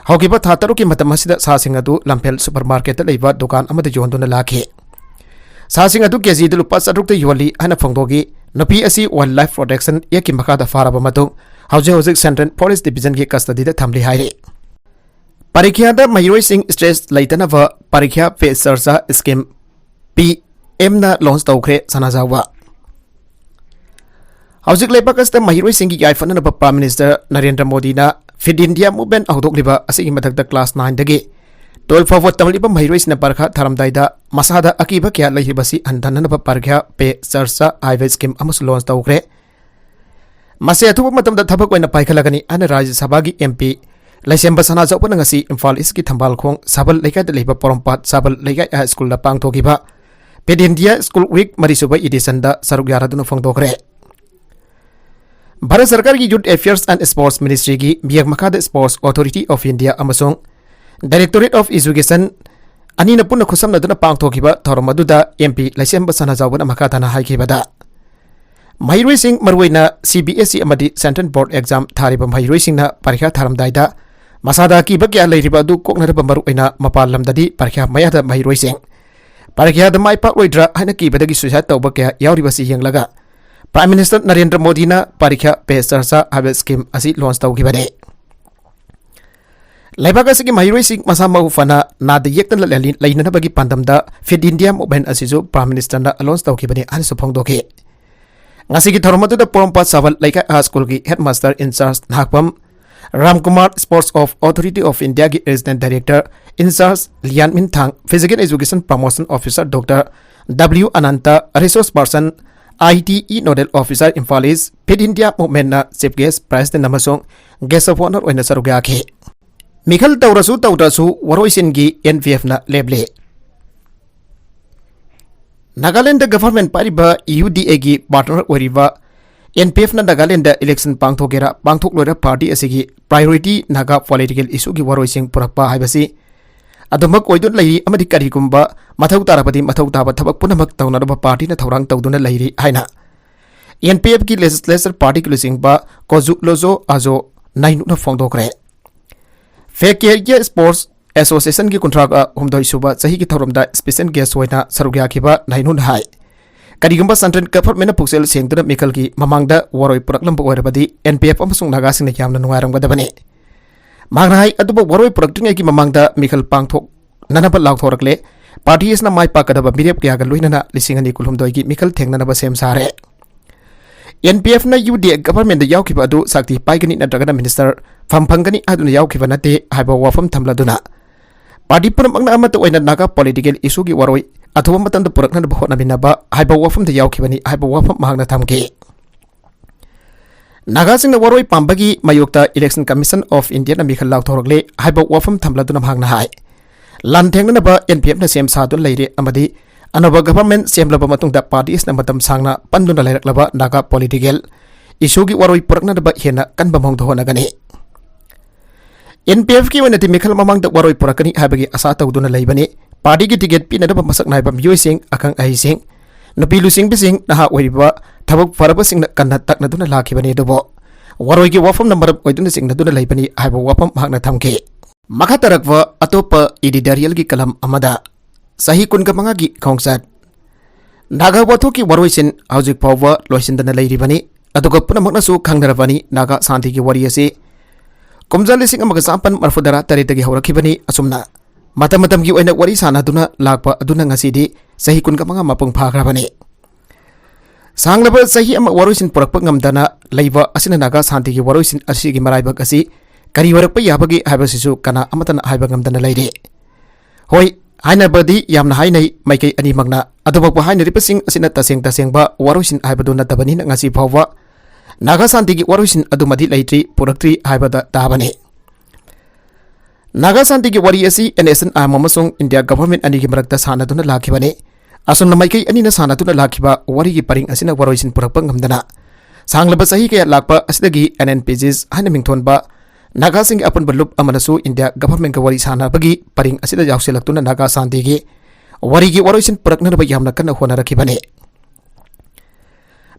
ꯍꯧꯈꯤꯕ ꯊꯥ ꯇꯔꯨꯛꯀꯤ ꯃꯇꯝ ꯑꯁꯤꯗ ꯁꯥꯁꯤꯡ ꯑꯗꯨ ꯂꯝꯐꯦꯜ supermarketꯇ ꯂꯩꯕ ꯗꯨꯀꯥꯟ ꯑꯃꯗ ꯌꯣꯟꯗꯨꯅ ꯂꯥꯛꯈꯤ꯫ ꯁꯥꯁꯤꯡ ꯑꯗꯨ ꯀꯦꯖꯤꯗ ꯂꯨꯄꯥ ꯆꯥꯇ꯭ꯔꯨꯛꯇ ꯌꯣꯜꯂꯤ ꯍꯥꯏꯅ ꯐꯣꯡꯗꯣꯛꯈꯤ꯫ ꯅꯨꯄꯤ ꯑꯁꯤ Wildlife Protection Actꯀꯤ ꯃꯈꯥꯗ ꯐꯥꯔꯕ ꯃꯇꯨꯡ ꯍꯧꯖꯤꯛ ꯍꯧꯖꯤꯛ Central Forest Divisionꯒꯤ custody ꯊꯝꯂꯤ ꯍꯥꯏꯔꯤ꯫ ꯄꯔꯤꯈ꯭ꯌꯥꯗ ꯃꯍꯩꯔꯣꯏꯁꯤꯡ stress ꯂꯩꯇꯅꯕ ꯄꯔꯤꯈ꯭ꯌꯥ Pe Charcha Scheme, ꯄꯤ ꯑꯦꯝꯅ launch ꯇꯧꯈ꯭ꯔꯦ꯫ ꯁꯅꯥꯖꯥꯎꯕ꯫ ꯍꯧꯖꯤꯛ ꯂꯩꯕꯥꯛ ꯑꯁꯤꯗ ꯃꯍꯩꯔꯣꯏꯁꯤꯡꯒꯤ ꯌꯥꯏꯐꯅꯅꯕ Prime Minister ꯅꯔꯦꯟꯗ꯭ꯔ ꯃꯣꯗꯤꯅ Fit India Movement ꯍꯧꯗꯣꯛꯂꯤꯕ ꯑꯁꯤꯒꯤ ꯃꯊꯛꯇ class nineꯗꯒꯤ twelve ꯐꯥꯎꯕ ꯇꯝꯂꯤꯕ ꯃꯍꯩꯔꯣꯏꯁꯤꯡꯅ ꯄꯔꯤꯈꯥ ꯊꯥꯔꯝꯗꯥꯏꯗ ꯃꯁꯥꯗ ꯑꯀꯤꯕ ꯀꯌꯥ ꯂꯩꯔꯤꯕꯁꯤ ꯍꯟꯊꯅꯅꯕ ꯄꯔꯤꯈ꯭ꯌꯥ Pe Charcha ꯍꯥꯏꯕ scheme ꯑꯃꯁꯨ launch ꯇꯧꯈ꯭ꯔꯦ꯫ ꯃꯁꯤ ꯑꯊꯨꯕ ꯃꯇꯝꯗ ꯊꯕꯛ ꯑꯣꯏꯅ ꯄꯥꯏꯈꯠꯂꯒꯅꯤ ꯍꯥꯏꯅ ꯔꯥꯖ꯭ꯌ ꯁꯚꯥꯒꯤ MP ꯂꯩꯁꯦꯝꯕ ꯁꯅꯥꯖꯥꯎꯕꯅ ꯉꯁꯤ ꯏꯝꯐꯥꯜ ꯏꯁꯀꯤ ꯊꯝꯕꯥꯜꯈꯣꯡ ꯁꯥꯕꯜ ꯂꯩꯀꯥꯏꯗ ꯂꯩꯕ ꯄꯣꯔꯣꯝꯄꯥꯠ ꯁꯥꯕꯜ ꯂꯩꯀꯥꯏ ꯍꯥꯏ ꯁ꯭ꯀꯨꯜꯗ ꯄꯥꯡꯊꯣꯛꯈꯤꯕ Fit India School Week ꯃꯔꯤꯁꯨꯕ editionꯗ ꯁꯔꯨꯛ ꯌꯥꯔꯗꯨꯅ ꯐꯣꯡꯗꯣꯛꯈ꯭ꯔꯦ꯫ ꯚꯥꯔꯠ ꯁꯔꯀꯥꯔꯒꯤ Youth Affairs and Sports Ministryꯒꯤ ꯃꯤꯌꯦꯡ ꯃꯈꯥꯗ Sports Authority of India ꯑꯃꯁꯨꯡ Directorate of Education ꯑꯅꯤꯅ ꯄꯨꯟꯅ ꯈꯨꯠꯁꯝꯅꯗꯨꯅ ꯄꯥꯡꯊꯣꯛꯈꯤꯕ ꯊꯧꯔꯝ ꯑꯗꯨꯗ MP ꯂꯩꯁꯦꯝꯕ ꯁꯅꯥꯖꯥꯎꯕꯅ ꯃꯈꯥ ꯇꯥꯅ ꯍꯥꯏꯈꯤꯕꯗ, ꯃꯍꯩꯔꯣꯏꯁꯤꯡ, ꯃꯔꯨꯑꯣꯏꯅ CBSE ꯑꯃꯗꯤ Central Board Exam ꯊꯥꯔꯤꯕ ꯃꯍꯩꯔꯣꯏꯁꯤꯡꯅ ꯄꯔꯤꯈꯥ ꯊꯥꯔꯝꯗꯥꯏꯗ ꯃꯁꯥꯗ ꯑꯀꯤꯕ ꯀꯌꯥ ꯂꯩꯔꯤꯕ ꯑꯗꯨ ꯀꯣꯛꯅꯅꯕ, ꯃꯔꯨꯑꯣꯏꯅ ꯃꯄꯥꯟ ꯂꯝꯗꯗꯤ ꯄꯔꯤꯈꯥ ꯃꯌꯥꯗ ꯃꯍꯩꯔꯣꯏꯁꯤꯡ ꯄꯔꯤꯈꯥꯗ ꯃꯥꯏ ꯄꯥꯛꯂꯣꯏꯗ꯭ꯔꯥ ꯍꯥꯏꯅ ꯀꯤꯕꯗꯒꯤ suicide ꯇꯧꯕ ꯀꯌꯥ ꯌꯥꯎꯔꯤꯕꯁꯤ ꯌꯦꯡꯂꯒ Prime Minister ꯅꯔꯦꯟꯗ꯭ꯔ ꯃꯣꯗꯤꯅ ꯄꯔꯤꯈꯥ Pe Charcha ꯍꯥꯏꯕ scheme ꯑꯁꯤ launch ꯇꯧꯈꯤꯕꯅꯤ꯫ ꯂꯩꯕꯥꯛ ꯑꯁꯤꯒꯤ ꯃꯍꯩꯔꯣꯏꯁꯤꯡ ꯃꯁꯥ ꯃꯎ ꯐꯅ ꯅꯥꯗ ꯌꯦꯛꯇꯅ ꯂꯩ-, ꯂꯩꯅꯅꯕꯒꯤ ꯄꯥꯟꯗꯝꯗ Fit India Movement ꯑꯁꯤꯁꯨ Prime Ministerꯅ launch ꯇꯧꯈꯤꯕꯅꯤ ꯍꯥꯏꯅꯁꯨ ꯐꯣꯡꯗꯣꯛꯈꯤ꯫ ꯉꯁꯤꯒꯤ ꯊꯧꯔꯝ ꯑꯗꯨꯗ ꯄꯣꯔꯣꯝꯄꯥꯠ ꯁꯥꯕꯜ ꯂꯩꯀꯥꯏ ꯍꯥꯏ ꯁ꯭ꯀꯨꯜꯒꯤ headmaster in charge Nahakpam Ramkumar, Sports of Authority of Indiaꯒꯤ Assistant Director in charge ꯂꯤꯌꯥꯟ ꯃꯤꯟꯊꯥꯡ, Physical Education Promotion Officer Doctor W ꯑꯅꯟꯇ, Resource Person, ITE Nodal Officer Imphal East, Fit India Movementꯅ Chief Guest, President ꯑꯃꯁꯨꯡ Guest of Honour ꯑꯣꯏꯅ ꯁꯔꯨꯛ ꯌꯥꯈꯤ꯫ ꯃꯤꯈꯜ ꯇꯧꯔꯁꯨ ꯇꯧꯗ꯭ꯔꯁꯨ ꯋꯥꯔꯣꯏꯁꯤꯟꯒꯤ NPFꯅ ꯂꯦꯞꯂꯦ꯫ Nagaland government ꯄꯥꯏꯔꯤꯕ UDAꯒꯤ partner ꯑꯣꯏꯔꯤꯕ NPFꯅ Nagaland election ꯄꯥꯡꯊꯣꯛꯀꯦꯔꯥ ꯄꯥꯡꯊꯣꯛꯂꯣꯏꯔꯥ party ꯑꯁꯤꯒꯤ priority Naga political issueꯒꯤ ꯋꯥꯔꯣꯏꯁꯤꯟ ꯄꯨꯔꯛꯄ ꯍꯥꯏꯕꯁꯤ ꯑꯗꯨꯃꯛ ꯑꯣꯏꯗꯨꯅ ꯂꯩꯔꯤ ꯑꯃꯗꯤ ꯀꯔꯤꯒꯨꯝꯕ ꯃꯊꯧ ꯇꯥꯔꯕꯗꯤ ꯃꯊꯧ ꯇꯥꯕ ꯊꯕꯛ ꯄꯨꯝꯅꯃꯛ ꯇꯧꯅꯅꯕ partyꯅ ꯊꯧꯔꯥꯡ ꯇꯧꯗꯨꯅ ꯂꯩꯔꯤ ꯍꯥꯏꯅ NPFꯀꯤ legislature partyꯒꯤ ꯂꯨꯆꯤꯡꯕ ꯀꯣꯖꯨ ꯂꯣꯖꯣ ꯑꯖꯣ ꯅꯥꯏꯅꯨꯅ ꯐꯣꯡꯗꯣꯛꯈ꯭ꯔꯦ꯫ Fake Career Sports ꯑꯦꯁꯣꯁꯤꯌꯦꯁꯟꯒꯤ ꯀꯨꯟꯊ꯭ꯔꯥ ꯍꯨꯝꯗꯣꯏ ꯁꯨꯕ ꯆꯍꯤꯒꯤ ꯊꯧꯔꯝꯗ ꯏꯁꯄꯦꯁꯦꯜ ꯒꯦꯁ ꯑꯣꯏꯅ ꯁꯔꯨꯛ ꯌꯥꯈꯤꯕ ꯅꯥꯏꯅꯨꯅ ꯍꯥꯏ, ꯀꯔꯤꯒꯨꯝꯕ ꯁꯦꯟꯇ꯭ꯔꯦꯜ ꯒꯚꯔꯟꯃꯦꯟꯠꯅ ꯄꯨꯛꯆꯦꯜ ꯁꯦꯡꯗꯨꯅ ꯃꯤꯈꯜꯒꯤ ꯃꯃꯥꯡꯗ ꯋꯥꯔꯣꯏ ꯄꯨꯔꯛꯂꯝꯕ ꯑꯣꯏꯔꯕꯗꯤ ꯑꯦꯟ ꯄꯤ ꯑꯦꯐ ꯑꯃꯁꯨꯡ ꯅꯥꯒꯥꯁꯤꯡꯅ ꯌꯥꯝꯅ ꯅꯨꯡꯉꯥꯏꯔꯝꯒꯗꯕꯅꯤ꯫ ꯃꯍꯥꯛꯅ ꯍꯥꯏ, ꯑꯗꯨꯕꯨ ꯋꯥꯔꯣꯏ ꯄꯨꯔꯛꯇ꯭ꯔꯤꯉꯩꯒꯤ ꯃꯃꯥꯡꯗ ꯃꯤꯈꯜ ꯄꯥꯡꯊꯣꯛꯅꯅꯕ ꯂꯥꯎꯊꯣꯔꯛꯂꯦ꯫ ꯄꯥꯔꯇꯤ ꯑꯁꯤꯅ ꯃꯥꯏ ꯄꯥꯛꯀꯗꯕ ꯃꯤꯔꯦꯞ ꯀꯌꯥꯒ ꯂꯣꯏꯅꯅ ꯂꯤꯁꯤꯡ ꯑꯅꯤ ꯀꯨꯟꯍꯨꯝꯗꯣꯏꯒꯤ ꯃꯤꯈꯜ ꯊꯦꯡꯅꯅꯕ ꯁꯦꯝ ꯁꯥꯔꯦ꯫ ꯑꯦꯟ ꯄꯤ ꯑꯦꯐꯅ ꯌꯨ ꯗꯤ ꯑꯦ ꯒꯚꯔꯟꯃꯦꯟꯠꯇ ꯌꯥꯎꯈꯤꯕ ꯑꯗꯨ ꯁꯛꯇꯤ ꯄꯥꯏꯒꯅꯤ ꯅꯠꯇ꯭ꯔꯒꯅ ꯃꯤꯅꯤꯁꯇꯔ ꯐꯝ ꯐꯪꯒꯅꯤ ꯍꯥꯏꯗꯨꯅ ꯌꯥꯎꯈꯤꯕ ꯅꯠꯇꯦ ꯍꯥꯏꯕ ꯋꯥꯐꯝ ꯊꯝꯂꯗꯨꯅ, ꯄꯥꯔꯇꯤ ꯄꯨꯝꯅꯃꯛꯅ ꯑꯃꯠꯇ ꯑꯣꯏꯅ ꯅꯥꯒꯥ ꯄꯣꯂꯤꯇꯤꯀꯦꯜ ꯏꯁꯨꯒꯤ ꯋꯥꯔꯣꯏ ꯑꯊꯨꯕ ꯃꯇꯝꯗ ꯄꯨꯔꯛꯅꯅꯕ ꯍꯣꯠꯅꯃꯤꯟꯅꯕ ꯍꯥꯏꯕ ꯋꯥꯐꯝꯗ ꯌꯥꯎꯈꯤꯕꯅꯤ ꯍꯥꯏꯕ ꯋꯥꯐꯝ ꯃꯍꯥꯛꯅ ꯊꯝꯈꯤ꯫ ꯅꯥꯒꯥꯁꯤꯡꯅ ꯋꯥꯔꯣꯏ ꯄꯥꯝꯕꯒꯤ ꯃꯥꯌꯣꯛꯇ Election Commission of Indiaꯅ ꯃꯤꯈꯜ ꯂꯥꯎꯊꯣꯔꯛꯂꯦ ꯍꯥꯏꯕ ꯋꯥꯐꯝ ꯊꯝꯂꯗꯨꯅ ꯃꯍꯥꯛꯅ ꯍꯥꯏ, ꯂꯥꯟꯊꯦꯡꯅꯅꯕ ꯑꯦꯟ ꯄꯤ ꯑꯦꯐꯅ ꯁꯦꯝ ꯁꯥꯗꯨꯅ ꯂꯩꯔꯦ ꯑꯃꯗꯤ ꯑꯅꯧꯕ ꯒꯚꯔꯟꯃꯦꯟꯠ ꯁꯦꯝꯂꯕ ꯃꯇꯨꯡꯗ ꯄꯥꯔꯇꯤ ꯑꯁꯤꯅ ꯃꯇꯝ ꯁꯥꯡꯅ ꯄꯟꯗꯨꯅ ꯂꯩꯔꯛꯂꯕ ꯅꯥꯒꯥ ꯄꯣꯂꯤꯇꯤꯀꯦꯜ ꯏꯁꯨꯒꯤ ꯋꯥꯔꯣꯏ ꯄꯨꯔꯛꯅꯅꯕ ꯍꯦꯟꯅ ꯀꯟꯕ ꯃꯑꯣꯡꯗ ꯍꯣꯠꯅꯒꯅꯤ꯫ ꯑꯦꯟ ꯄꯤ ꯑꯦꯐꯀꯤ ꯑꯣꯏꯅꯗꯤ ꯃꯤꯈꯜ ꯃꯃꯥꯡꯗ ꯋꯥꯔꯣꯏ ꯄꯨꯔꯛꯀꯅꯤ ꯍꯥꯏꯕꯒꯤ ꯑꯥꯁꯥ ꯇꯧꯗꯨꯅ ꯂꯩꯕꯅꯤ꯫ ꯄꯥꯔꯇꯤꯒꯤ ꯇꯤꯀꯦꯠ ꯄꯤꯅꯅꯕ ꯃꯁꯛ ꯅꯥꯏꯕ ꯃꯤꯑꯣꯏꯁꯤꯡ, ꯑꯈꯪ ꯑꯍꯩꯁꯤꯡ, ꯅꯨꯄꯤ ꯂꯨꯆꯤꯡꯕꯤꯁꯤꯡ, ꯅꯍꯥ ꯑꯣꯏꯔꯤꯕ ꯊꯕꯛ ꯐꯔꯕꯁꯤꯡꯅ ꯀꯟꯅ ꯇꯛꯅꯗꯨꯅ ꯂꯥꯛꯈꯤꯕꯅꯤ꯫ ꯑꯗꯨꯕꯨ ꯋꯥꯔꯣꯏꯒꯤ ꯋꯥꯐꯝꯅ ꯃꯔꯝ ꯑꯣꯏꯗꯨꯅ ꯆꯤꯡꯅꯗꯨꯅ ꯂꯩꯕꯅꯤ ꯍꯥꯏꯕ ꯋꯥꯐꯝ ꯃꯍꯥꯛꯅ ꯊꯝꯈꯤ꯫ ꯃꯈꯥ ꯇꯥꯔꯛꯄ ꯑꯇꯣꯞꯄ editorialꯒꯤ ꯀꯂꯝ ꯑꯃꯗ, ꯆꯍꯤ ꯀꯨꯟꯒ ꯃꯉꯥꯒꯤ ꯈꯣꯡꯆꯠ꯫ ꯅꯥꯒꯥ ꯋꯥꯊꯣꯛꯀꯤ ꯋꯥꯔꯣꯏꯁꯤꯟ ꯍꯧꯖꯤꯛ ꯐꯥꯎꯕ ꯂꯣꯏꯁꯤꯟꯗꯅ ꯂꯩꯔꯤꯕꯅꯤ꯫ ꯑꯗꯨꯒ ꯄꯨꯝꯅꯃꯛꯅꯁꯨ ꯈꯪꯅꯔꯕꯅꯤ, ꯅꯥꯒꯥ ꯁꯥꯟꯇꯤꯒꯤ ꯋꯥꯔꯤ ꯑꯁꯤ ꯀꯨꯝꯖꯥ ꯂꯤꯁꯤꯡ ꯑꯃꯒ ꯆꯥꯃꯥꯄꯟ ꯃꯔꯤꯐꯨ ꯇꯔꯥ ꯇꯔꯦꯠꯇꯒꯤ ꯍꯧꯔꯛꯈꯤꯕꯅꯤ꯫ ꯑꯁꯨꯝꯅ ꯃꯇꯝ ꯃꯇꯝꯒꯤ ꯑꯣꯏꯅ ꯋꯥꯔꯤ ꯁꯥꯟꯅꯗꯨꯅ ꯂꯥꯛꯄ ꯑꯗꯨꯅ ꯉꯁꯤꯗꯤ ꯆꯍꯤ ꯀꯨꯟꯒ ꯃꯉꯥ ꯃꯄꯨꯡ ꯐꯥꯈ꯭ꯔꯕꯅꯤ꯫ ꯁꯥꯡꯂꯕ ꯆꯍꯤ ꯑꯃ ꯋꯥꯔꯣꯏꯁꯤꯟ ꯄꯨꯔꯛꯄ ꯉꯝꯗꯅ ꯂꯩꯕ ꯑꯁꯤꯅ ꯅꯥꯒꯥ ꯁꯥꯟꯇꯤꯒꯤ ꯋꯥꯔꯣꯏꯁꯤꯟ ꯑꯁꯤꯒꯤ ꯃꯔꯥꯏꯕꯛ ꯑꯁꯤ ꯀꯔꯤ ꯑꯣꯏꯔꯛꯄ ꯌꯥꯕꯒꯦ ꯍꯥꯏꯕꯁꯤꯁꯨ ꯀꯅꯥ ꯑꯃꯠꯇꯅ ꯍꯥꯏꯕ ꯉꯝꯗꯅ ꯂꯩꯔꯦ꯫ ꯍꯣꯏ, ꯍꯥꯏꯅꯕꯗꯤ ꯌꯥꯝꯅ ꯍꯥꯏꯅꯩ ꯃꯥꯏꯀꯩ ꯑꯅꯤꯃꯛꯅ, ꯑꯗꯨꯃꯛꯄꯨ ꯍꯥꯏꯅꯔꯤꯕꯁꯤꯡ ꯑꯁꯤꯅ ꯇꯁꯦꯡ ꯇꯁꯦꯡꯕ ꯋꯥꯔꯣꯏꯁꯤꯟ ꯍꯥꯏꯕꯗꯨ ꯅꯠꯇꯕꯅꯤꯅ ꯉꯁꯤ ꯐꯥꯎꯕ ꯅꯥꯒꯥ ꯁꯥꯟꯇꯤꯒꯤ ꯋꯥꯔꯣꯏꯁꯤꯟ ꯑꯗꯨꯃꯗꯤ ꯂꯩꯇ꯭ꯔꯤ, ꯄꯨꯔꯛꯇ꯭ꯔꯤ ꯍꯥꯏꯕꯗ ꯇꯥꯕꯅꯤ꯫ ꯅꯥꯒꯥ ꯁꯥꯟꯇꯤꯒꯤ ꯋꯥꯔꯤ ꯑꯁꯤ N S N R M ꯑꯃꯁꯨꯡ ꯏꯟꯗꯤꯌꯥ ꯒꯚꯔꯟꯃꯦꯟꯠ ꯑꯅꯤꯒꯤ ꯃꯔꯛꯇ ꯁꯥꯟꯅꯗꯨꯅ ꯂꯥꯛꯈꯤꯕꯅꯤ꯫ ꯑꯁꯨꯝꯅ ꯃꯥꯏꯀꯩ ꯑꯅꯤꯅ ꯁꯥꯟꯅꯗꯨꯅ ꯂꯥꯛꯈꯤꯕ ꯋꯥꯔꯤꯒꯤ ꯄꯔꯤꯡ ꯑꯁꯤꯅ ꯋꯥꯔꯣꯏꯁꯤꯟ ꯄꯨꯔꯛꯄ ꯉꯝꯗꯅ ꯁꯥꯡꯂꯕ ꯆꯍꯤ ꯀꯌꯥ ꯂꯥꯛꯄ ꯑꯁꯤꯗꯒꯤ ꯑꯦꯟ ꯑꯦꯟ ꯄꯤ ꯖꯤꯁ ꯍꯥꯏꯅ ꯃꯤꯡꯊꯣꯟꯕ ꯅꯥꯒꯥꯁꯤꯡꯒꯤ ꯑꯄꯨꯟꯕ ꯂꯨꯞ ꯑꯃꯅꯁꯨ ꯏꯟꯗꯤꯌꯥ ꯒꯚꯔꯟꯃꯦꯟꯠꯀ ꯋꯥꯔꯤ ꯁꯥꯟꯅꯕꯒꯤ ꯄꯔꯤꯡ ꯑꯁꯤꯗ ꯌꯥꯎꯁꯤꯜꯂꯛꯇꯨꯅ ꯅꯥꯒꯥ ꯁꯥꯟꯇꯤꯒꯤ ꯋꯥꯔꯤꯒꯤ ꯋꯥꯔꯣꯏꯁꯤꯟ ꯄꯨꯔꯛꯅꯅꯕ ꯌꯥꯝꯅ ꯀꯟꯅ ꯍꯣꯠꯅꯔꯛꯈꯤꯕꯅꯤ꯫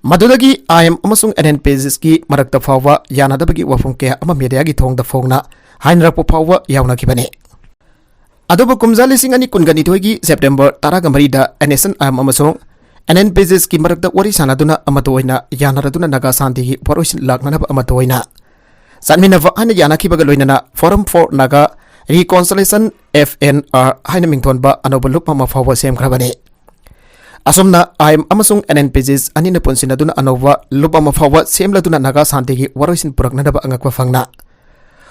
ꯃꯗꯨꯗꯒꯤ ꯑꯥꯏ ꯑꯦꯝ ꯑꯃꯁꯨꯡ ꯑꯦꯟ ꯑꯦꯟ ꯄꯤ ꯖꯤꯁꯀꯤ ꯃꯔꯛꯇ ꯐꯥꯎꯕ ꯌꯥꯅꯗꯕꯒꯤ ꯋꯥꯐꯝ ꯀꯌꯥ ꯑꯃ ꯃꯦꯗꯤꯌꯥꯒꯤ ꯊꯣꯡꯗ ꯐꯣꯡꯅ ꯍꯥꯏꯅꯔꯛꯄ ꯐꯥꯎꯕ ꯌꯥꯎꯅꯈꯤꯕꯅꯤ꯫ ꯑꯗꯨꯕꯨ ꯀꯨꯝꯖꯥ ꯂꯤꯁꯤꯡ ꯑꯅꯤ ꯀꯨꯟꯒ ꯅꯤꯊꯣꯏꯒꯤ ꯁꯦꯞꯇꯦꯝꯕꯔ ꯇꯔꯥꯒ ꯃꯔꯤꯗ NSCN-IM ꯑꯃꯁꯨꯡ NNPGs-ꯀꯤ ꯃꯔꯛꯇ ꯋꯥꯔꯤ ꯁꯥꯟꯅꯗꯨꯅ ꯑꯃꯠꯇ ꯑꯣꯏꯅ ꯌꯥꯅꯔꯗꯨꯅ ꯅꯥꯒꯥ ꯁꯥꯟꯇꯤꯒꯤ ꯋꯥꯔꯣꯏꯁꯤꯟ ꯂꯥꯛꯅꯅꯕ ꯑꯃꯠꯇ ꯑꯣꯏꯅ ꯆꯠꯃꯤꯟꯅꯕ ꯍꯥꯏꯅ ꯌꯥꯅꯈꯤꯕꯒ ꯂꯣꯏꯅꯅ Forum for Naga Reconciliation, F N R, ꯍꯥꯏꯅ ꯃꯤꯡꯊꯣꯟꯕ ꯑꯅꯧꯕ ꯂꯨꯞ ꯑꯃ ꯐꯥꯎꯕ ꯁꯦꯝꯈ꯭ꯔꯕꯅꯤ꯫ ꯑꯁꯨꯝꯅ IM ꯑꯃꯁꯨꯡ NNPGs ꯑꯅꯤꯅ ꯄꯨꯟꯁꯤꯟꯅꯗꯨꯅ ꯑꯅꯧꯕ ꯂꯨꯞ ꯑꯃ ꯐꯥꯎꯕ ꯁꯦꯝꯂꯗꯨꯅ ꯅꯥꯒꯥ ꯁꯥꯟꯇꯤꯒꯤ ꯋꯥꯔꯣꯏꯁꯤꯟ ꯄꯨꯔꯛꯅꯅꯕ ꯑꯉꯛꯄ ꯐꯪꯅ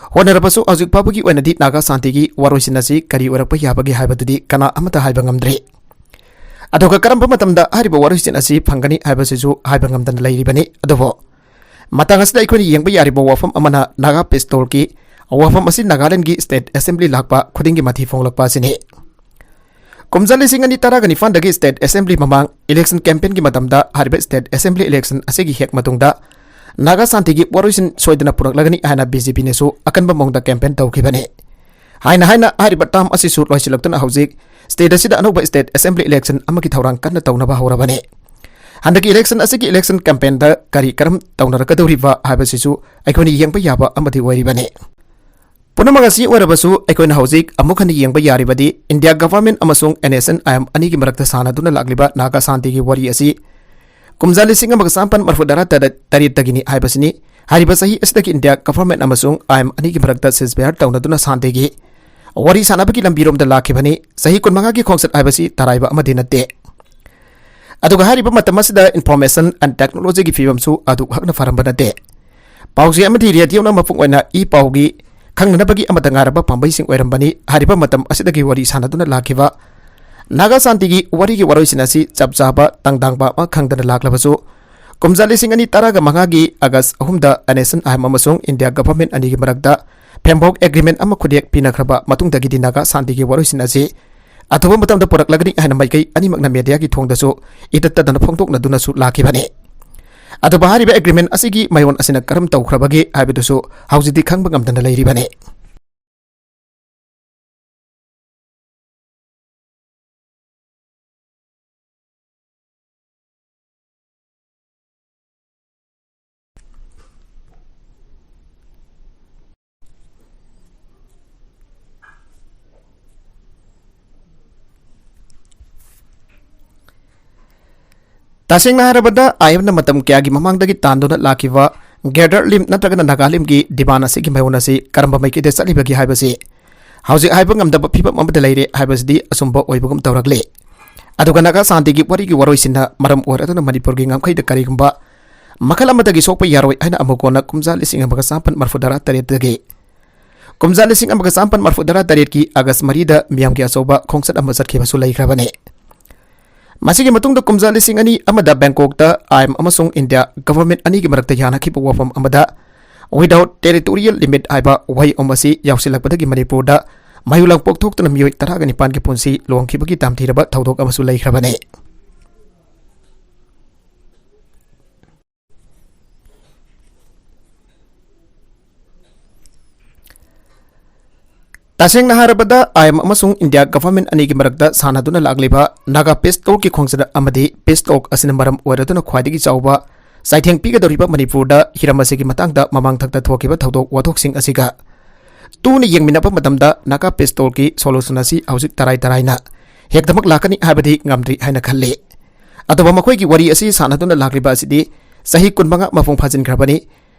ꯍꯣꯠꯅꯔꯕꯁꯨ, ꯍꯧꯖꯤꯛ ꯐꯥꯎꯕꯒꯤ ꯑꯣꯏꯅꯗꯤ ꯅꯥꯒꯥ ꯁꯥꯟꯇꯤꯒꯤ ꯋꯥꯔꯣꯏꯁꯤꯟ ꯑꯁꯤ ꯀꯔꯤ ꯑꯣꯏꯔꯛꯄ ꯌꯥꯕꯒꯦ ꯍꯥꯏꯕꯗꯨꯗꯤ ꯀꯅꯥ ꯑꯃꯠꯇ ꯍꯥꯏꯕ ꯉꯝꯗ꯭ꯔꯤ꯫ ꯑꯗꯨꯒ ꯀꯔꯝꯕ ꯃꯇꯝꯗ ꯍꯥꯏꯔꯤꯕ ꯋꯥꯔꯣꯏꯁꯤꯟ ꯑꯁꯤ ꯐꯪꯒꯅꯤ ꯍꯥꯏꯕꯁꯤꯁꯨ ꯍꯥꯏꯕ ꯉꯝꯗꯅ ꯂꯩꯔꯤꯕꯅꯤ꯫ ꯑꯗꯨꯕꯨ ꯃꯇꯥꯡ ꯑꯁꯤꯗ ꯑꯩꯈꯣꯏꯅ ꯌꯦꯡꯕ ꯌꯥꯔꯤꯕ ꯋꯥꯐꯝ ꯑꯃꯅ ꯅꯥꯒꯥ ꯄꯤꯁ ꯇꯣꯜꯒꯤ ꯋꯥꯐꯝ ꯑꯁꯤ ꯅꯥꯒꯥꯂꯦꯟꯗꯒꯤ state assembly ꯂꯥꯛꯄ ꯈꯨꯗꯤꯡꯒꯤ ꯃꯊꯤ ꯐꯣꯡꯂꯛꯄ ꯑꯁꯤꯅꯤ꯫ ꯀꯨꯝꯖꯥ ꯂꯤꯁꯤꯡ ꯑꯅꯤ ꯇꯔꯥꯒ ꯅꯤꯄꯥꯟꯗꯒꯤ state assembly ꯃꯃꯥꯡ election campaign-ꯒꯤ ꯃꯇꯝꯗ ꯍꯥꯏꯔꯤꯕ state assembly election ꯑꯁꯤꯒꯤ ꯍꯦꯛ ꯃꯇꯨꯡꯗ ꯅꯥꯒꯥ ꯁꯥꯟꯇꯤꯒꯤ ꯋꯥꯔꯣꯏꯁꯤꯟ ꯁꯣꯏꯗꯅ ꯄꯨꯔꯛꯂꯒꯅꯤ ꯍꯥꯏꯅ BJP-ꯅꯁꯨ ꯑꯀꯟꯕ ꯃꯑꯣꯡꯗ campaign ꯇꯧꯈꯤꯕꯅꯤ꯫ ꯍꯥꯏꯅ ꯍꯥꯏꯅ ꯍꯥꯏꯔꯤꯕ term ꯑꯁꯤꯁꯨ ꯂꯣꯏꯁꯤꯜꯂꯛꯇꯨꯅ ꯍꯧꯖꯤꯛ state ꯑꯁꯤꯗ ꯑꯅꯧꯕ state assembly election ꯑꯃꯒꯤ ꯊꯧꯔꯥꯡ ꯀꯟꯅ ꯇꯧꯅꯕ ꯍꯧꯔꯕꯅꯤ꯫ ꯍꯟꯗꯛꯀꯤ election ꯑꯁꯤꯒꯤ election campaign-ꯗ ꯀꯔꯤ ꯀꯔꯝ ꯇꯧꯅꯔꯛꯀꯗꯧꯔꯤꯕ ꯍꯥꯏꯕꯁꯤꯁꯨ ꯑꯩꯈꯣꯏꯅ ꯌꯦꯡꯕ ꯌꯥꯕ ꯑꯃꯗꯤ ꯑꯣꯏꯔꯤꯕꯅꯤ꯫ ꯄꯨꯝꯅꯃꯛ ꯑꯁꯤ ꯑꯣꯏꯔꯕꯁꯨ, ꯑꯩꯈꯣꯏꯅ ꯍꯧꯖꯤꯛ ꯑꯃꯨꯛ ꯍꯟꯅ ꯌꯦꯡꯕ ꯌꯥꯔꯤꯕꯗꯤ India government ꯑꯃꯁꯨꯡ NSCN-IM ꯑꯅꯤꯒꯤ ꯃꯔꯛꯇ ꯁꯥꯟꯅꯗꯨꯅ ꯂꯥꯛꯂꯤꯕ ꯅꯥꯒꯥ ꯁꯥꯟꯇꯤꯒꯤ ꯋꯥꯔꯤ ꯑꯁꯤ ꯀꯨꯝꯖꯥ ꯂꯤꯁꯤꯡ ꯑꯃꯒ ꯆꯥꯃꯥꯄꯟ ꯃꯔꯤꯐꯨ ꯇꯔꯥ ꯇꯔꯦꯠꯇꯒꯤꯅꯤ ꯍꯥꯏꯕꯁꯤꯅꯤ꯫ ꯍꯥꯏꯔꯤꯕ ꯆꯍꯤ ꯑꯁꯤꯗꯒꯤ India government ꯑꯃꯁꯨꯡ IM ꯑꯅꯤꯒꯤ ꯃꯔꯛꯇ ceasefire ꯇꯧꯅꯗꯨꯅ ꯁꯥꯟꯇꯤꯒꯤ ꯋꯥꯔꯤ ꯁꯥꯟꯅꯕꯒꯤ ꯂꯝꯕꯤꯔꯣꯝꯗ ꯂꯥꯛꯈꯤꯕꯅꯤ꯫ ꯆꯍꯤ ꯀꯨꯟꯃꯉꯥꯒꯤ ꯈꯣꯡꯆꯠ ꯍꯥꯏꯕꯁꯤ ꯇꯔꯥꯏꯕ ꯑꯃꯗꯤ ꯅꯠꯇꯦ꯫ ꯑꯗꯨꯒ ꯍꯥꯏꯔꯤꯕ ꯃꯇꯝ ꯑꯁꯤꯗ information and technology-ꯒꯤ ꯐꯤꯕꯝꯁꯨ ꯑꯗꯨꯛ ꯍꯛꯅ ꯐꯔꯝꯕ ꯅꯠꯇꯦ꯫ ꯄꯥꯎꯆꯦ ꯑꯃꯗꯤ radio-ꯅ ꯃꯄꯨꯡ ꯑꯣꯏꯅ ꯏ ꯄꯥꯎꯒꯤ ꯈꯪꯅꯅꯕꯒꯤ ꯑꯃꯠꯇ ꯉꯥꯏꯔꯕ ꯄꯥꯝꯕꯩꯁꯤꯡ ꯑꯣꯏꯔꯝꯕꯅꯤ꯫ ꯍꯥꯏꯔꯤꯕ ꯃꯇꯝ ꯑꯁꯤꯗꯒꯤ ꯋꯥꯔꯤ ꯁꯥꯟꯅꯗꯨꯅ ꯂꯥꯛꯈꯤꯕ ꯅꯥꯒꯥ ꯁꯥꯟꯇꯤꯒꯤ ꯋꯥꯔꯤꯒꯤ ꯋꯥꯔꯣꯏꯁꯤꯟ ꯑꯁꯤ ꯆꯞ ꯆꯥꯕ ꯇꯥꯡꯗꯥꯡꯕ ꯑꯃ ꯈꯪꯗꯅ ꯂꯥꯛꯂꯕꯁꯨ, ꯀꯨꯝꯖꯥ ꯂꯤꯁꯤꯡ ꯑꯅꯤ ꯇꯔꯥꯒ ꯃꯉꯥꯒꯤ August ꯑꯍꯨꯝꯗ NSCN-IM ꯑꯃꯁꯨꯡ India government ꯑꯅꯤꯒꯤ ꯃꯔꯛꯇ ꯐꯦꯝꯕꯣꯛ agreement ꯑꯃ ꯈꯨꯗꯦꯛ ꯄꯤꯅꯈ꯭ꯔꯕ ꯃꯇꯨꯡꯗꯒꯤꯗꯤ ꯅꯥꯒꯥ ꯁꯥꯟꯇꯤꯒꯤ ꯋꯥꯔꯣꯏꯁꯤꯟ ꯑꯁꯤ ꯑꯊꯨꯕ ꯃꯇꯝꯗ ꯄꯨꯔꯛꯂꯒꯅꯤ ꯍꯥꯏꯅ ꯃꯥꯏꯀꯩ ꯑꯅꯤꯃꯛꯅ media-ꯒꯤ ꯊꯣꯡꯗꯁꯨ ꯏꯇꯠ ꯇꯠꯇꯅ ꯐꯣꯡꯗꯣꯛꯅꯗꯨꯅꯁꯨ ꯂꯥꯛꯈꯤꯕꯅꯤ꯫ ꯑꯗꯨꯕꯨ ꯍꯥꯏꯔꯤꯕ agreement ꯑꯁꯤꯒꯤ ꯃꯌꯣꯟ ꯑꯁꯤꯅ ꯀꯔꯝ ꯇꯧꯈ꯭ꯔꯕꯒꯦ ꯍꯥꯏꯕꯗꯨꯁꯨ ꯍꯧꯖꯤꯛꯇꯤ ꯈꯪꯕ ꯉꯝꯗꯅ ꯂꯩꯔꯤꯕꯅꯤ꯫ ꯇꯁꯦꯡꯅ ꯍꯥꯏꯔꯕꯗ, ꯑꯥꯏ ꯑꯦꯝꯅ ꯃꯇꯝ ꯀꯌꯥꯒꯤ ꯃꯃꯥꯡꯗꯒꯤ ꯇꯥꯟꯗꯨꯅ ꯂꯥꯛꯈꯤꯕ ꯒ꯭ꯔꯦꯇꯔ ꯂꯤꯝ ꯅꯠꯇ꯭ꯔꯒꯅ ꯅꯥꯒꯥ ꯂꯤꯝꯒꯤ ꯗꯤꯃꯥꯟ ꯑꯁꯤꯒꯤ ꯃꯥꯌꯣꯟ ꯑꯁꯤ ꯀꯔꯝꯕ ꯃꯥꯏꯀꯩꯗ ꯆꯠꯂꯤꯕꯒꯦ ꯍꯥꯏꯕꯁꯤ ꯍꯧꯖꯤꯛ ꯍꯥꯏꯕ ꯉꯝꯗꯕ ꯐꯤꯕꯝ ꯑꯃꯗ ꯂꯩꯔꯦ ꯍꯥꯏꯕꯁꯤꯗꯤ ꯑꯆꯨꯝꯕ ꯑꯣꯏꯕꯒꯨꯝ ꯇꯧꯔꯛꯂꯦ꯫ ꯑꯗꯨꯒ ꯅꯥꯒꯥ ꯁꯥꯟꯇꯤꯒꯤ ꯋꯥꯔꯤꯒꯤ ꯋꯥꯔꯣꯏꯁꯤꯟꯅ ꯃꯔꯝ ꯑꯣꯏꯔꯗꯨꯅ ꯃꯅꯤꯄꯨꯔꯒꯤ ꯉꯝꯈꯩꯗ ꯀꯔꯤꯒꯨꯝꯕ ꯃꯈꯜ ꯑꯃꯗꯒꯤ ꯁꯣꯛꯄ ꯌꯥꯔꯣꯏ ꯍꯥꯏꯅ ꯑꯃꯨꯛ ꯀꯣꯟꯅ ꯀꯨꯝꯖꯥ ꯂꯤꯁꯤꯡ ꯑꯃꯒ ꯆꯥꯃꯥꯄꯟ ꯃꯔꯐꯨ ꯇꯔꯥ ꯇꯔꯦꯠꯇꯒꯤ ꯀꯨꯝꯖꯥ ꯂꯤꯁꯤꯡ ꯑꯃꯒ ꯆꯥꯃꯥꯄꯟ ꯃꯔꯐꯨ ꯇꯔꯥ ꯇꯔꯦꯠꯀꯤ ꯑꯥꯒꯁ ꯃꯔꯤꯗ ꯃꯤꯌꯥꯝꯒꯤ ꯑꯆꯧꯕ ꯈꯣꯡꯆꯠ ꯑꯃ ꯆꯠꯈꯤꯕꯁꯨ ꯂꯩꯈ꯭ꯔꯕꯅꯤ꯫ ꯃꯁꯤꯒꯤ ꯃꯇꯨꯡꯗ ꯀꯨꯝꯖꯥ ꯂꯤꯁꯤꯡ ꯑꯅꯤ ꯑꯃꯗ ꯕꯦꯡꯀꯣꯛꯇ ꯑꯥꯏ ꯑꯦꯝ ꯑꯃꯁꯨꯡ ꯏꯟꯗꯤꯌꯥ ꯒꯚꯔꯟꯃꯦꯟꯠ ꯑꯅꯤꯒꯤ ꯃꯔꯛꯇ ꯌꯥꯅꯈꯤꯕ ꯋꯥꯐꯝ ꯑꯃꯗ without territorial limit ꯍꯥꯏꯕ ꯋꯥꯍꯩ ꯑꯃ ꯑꯁꯤ ꯌꯥꯎꯁꯤꯜꯂꯛꯄꯗꯒꯤ ꯃꯅꯤꯄꯨꯔꯗ ꯃꯌꯨ ꯂꯥꯡꯄꯣꯛ ꯊꯣꯛꯇꯨꯅ ꯃꯤꯑꯣꯏ ꯇꯔꯥꯒ ꯅꯤꯄꯥꯟꯒꯤ ꯄꯨꯟꯁꯤ ꯂꯣꯡꯈꯤꯕꯒꯤ ꯇꯥꯝꯊꯤꯔꯕ ꯊꯧꯗꯣꯛ ꯑꯃꯁꯨ ꯂꯩꯈ꯭ꯔꯕꯅꯤ꯫ ꯇꯁꯦꯡꯅ ꯍꯥꯏꯔꯕꯗ, ꯑꯥꯏ ꯑꯦꯝ ꯑꯃꯁꯨꯡ ꯏꯟꯗꯤꯌꯥ ꯒꯚꯔꯟꯃꯦꯟꯠ ꯑꯅꯤꯒꯤ ꯃꯔꯛꯇ ꯁꯥꯟꯅꯗꯨꯅ ꯂꯥꯛꯂꯤꯕ ꯅꯥꯒꯥ ꯄꯤꯁ ꯇꯣꯛꯀꯤ ꯈꯣꯡꯆꯠ ꯑꯃꯗꯤ ꯄꯤꯁ ꯇꯣꯛ ꯑꯁꯤꯅ ꯃꯔꯝ ꯑꯣꯏꯔꯗꯨꯅ ꯈ꯭ꯋꯥꯏꯗꯒꯤ ꯆꯥꯎꯕ ꯆꯩꯊꯦꯡ ꯄꯤꯒꯗꯧꯔꯤꯕ ꯃꯅꯤꯄꯨꯔꯗ ꯍꯤꯔꯝ ꯑꯁꯤꯒꯤ ꯃꯇꯥꯡꯗ ꯃꯃꯥꯡꯊꯛꯇ ꯊꯣꯛꯈꯤꯕ ꯊꯧꯗꯣꯛ ꯋꯥꯊꯣꯛꯁꯤꯡ ꯑꯁꯤꯒ ꯇꯨꯅ ꯌꯦꯡꯃꯤꯟꯅꯕ ꯃꯇꯝꯗ ꯅꯥꯒꯥ ꯄꯤꯁ ꯇꯣꯛꯀꯤ ꯁꯣꯂꯨꯁꯟ ꯑꯁꯤ ꯍꯧꯖꯤꯛ ꯇꯔꯥꯏ ꯇꯔꯥꯏꯅ ꯍꯦꯛꯇꯃꯛ ꯂꯥꯛꯀꯅꯤ ꯍꯥꯏꯕꯗꯤ ꯉꯝꯗ꯭ꯔꯤ ꯍꯥꯏꯅ ꯈꯜꯂꯤ꯫ ꯑꯗꯨꯕꯨ ꯃꯈꯣꯏꯒꯤ ꯋꯥꯔꯤ ꯑꯁꯤ ꯁꯥꯟꯅꯗꯨꯅ ꯂꯥꯛꯂꯤꯕ ꯑꯁꯤꯗꯤ ꯆꯍꯤ ꯀꯨꯟꯃꯉꯥ ꯃꯄꯨꯡ ꯐꯥꯖꯤꯟꯈ꯭ꯔꯕꯅꯤ꯫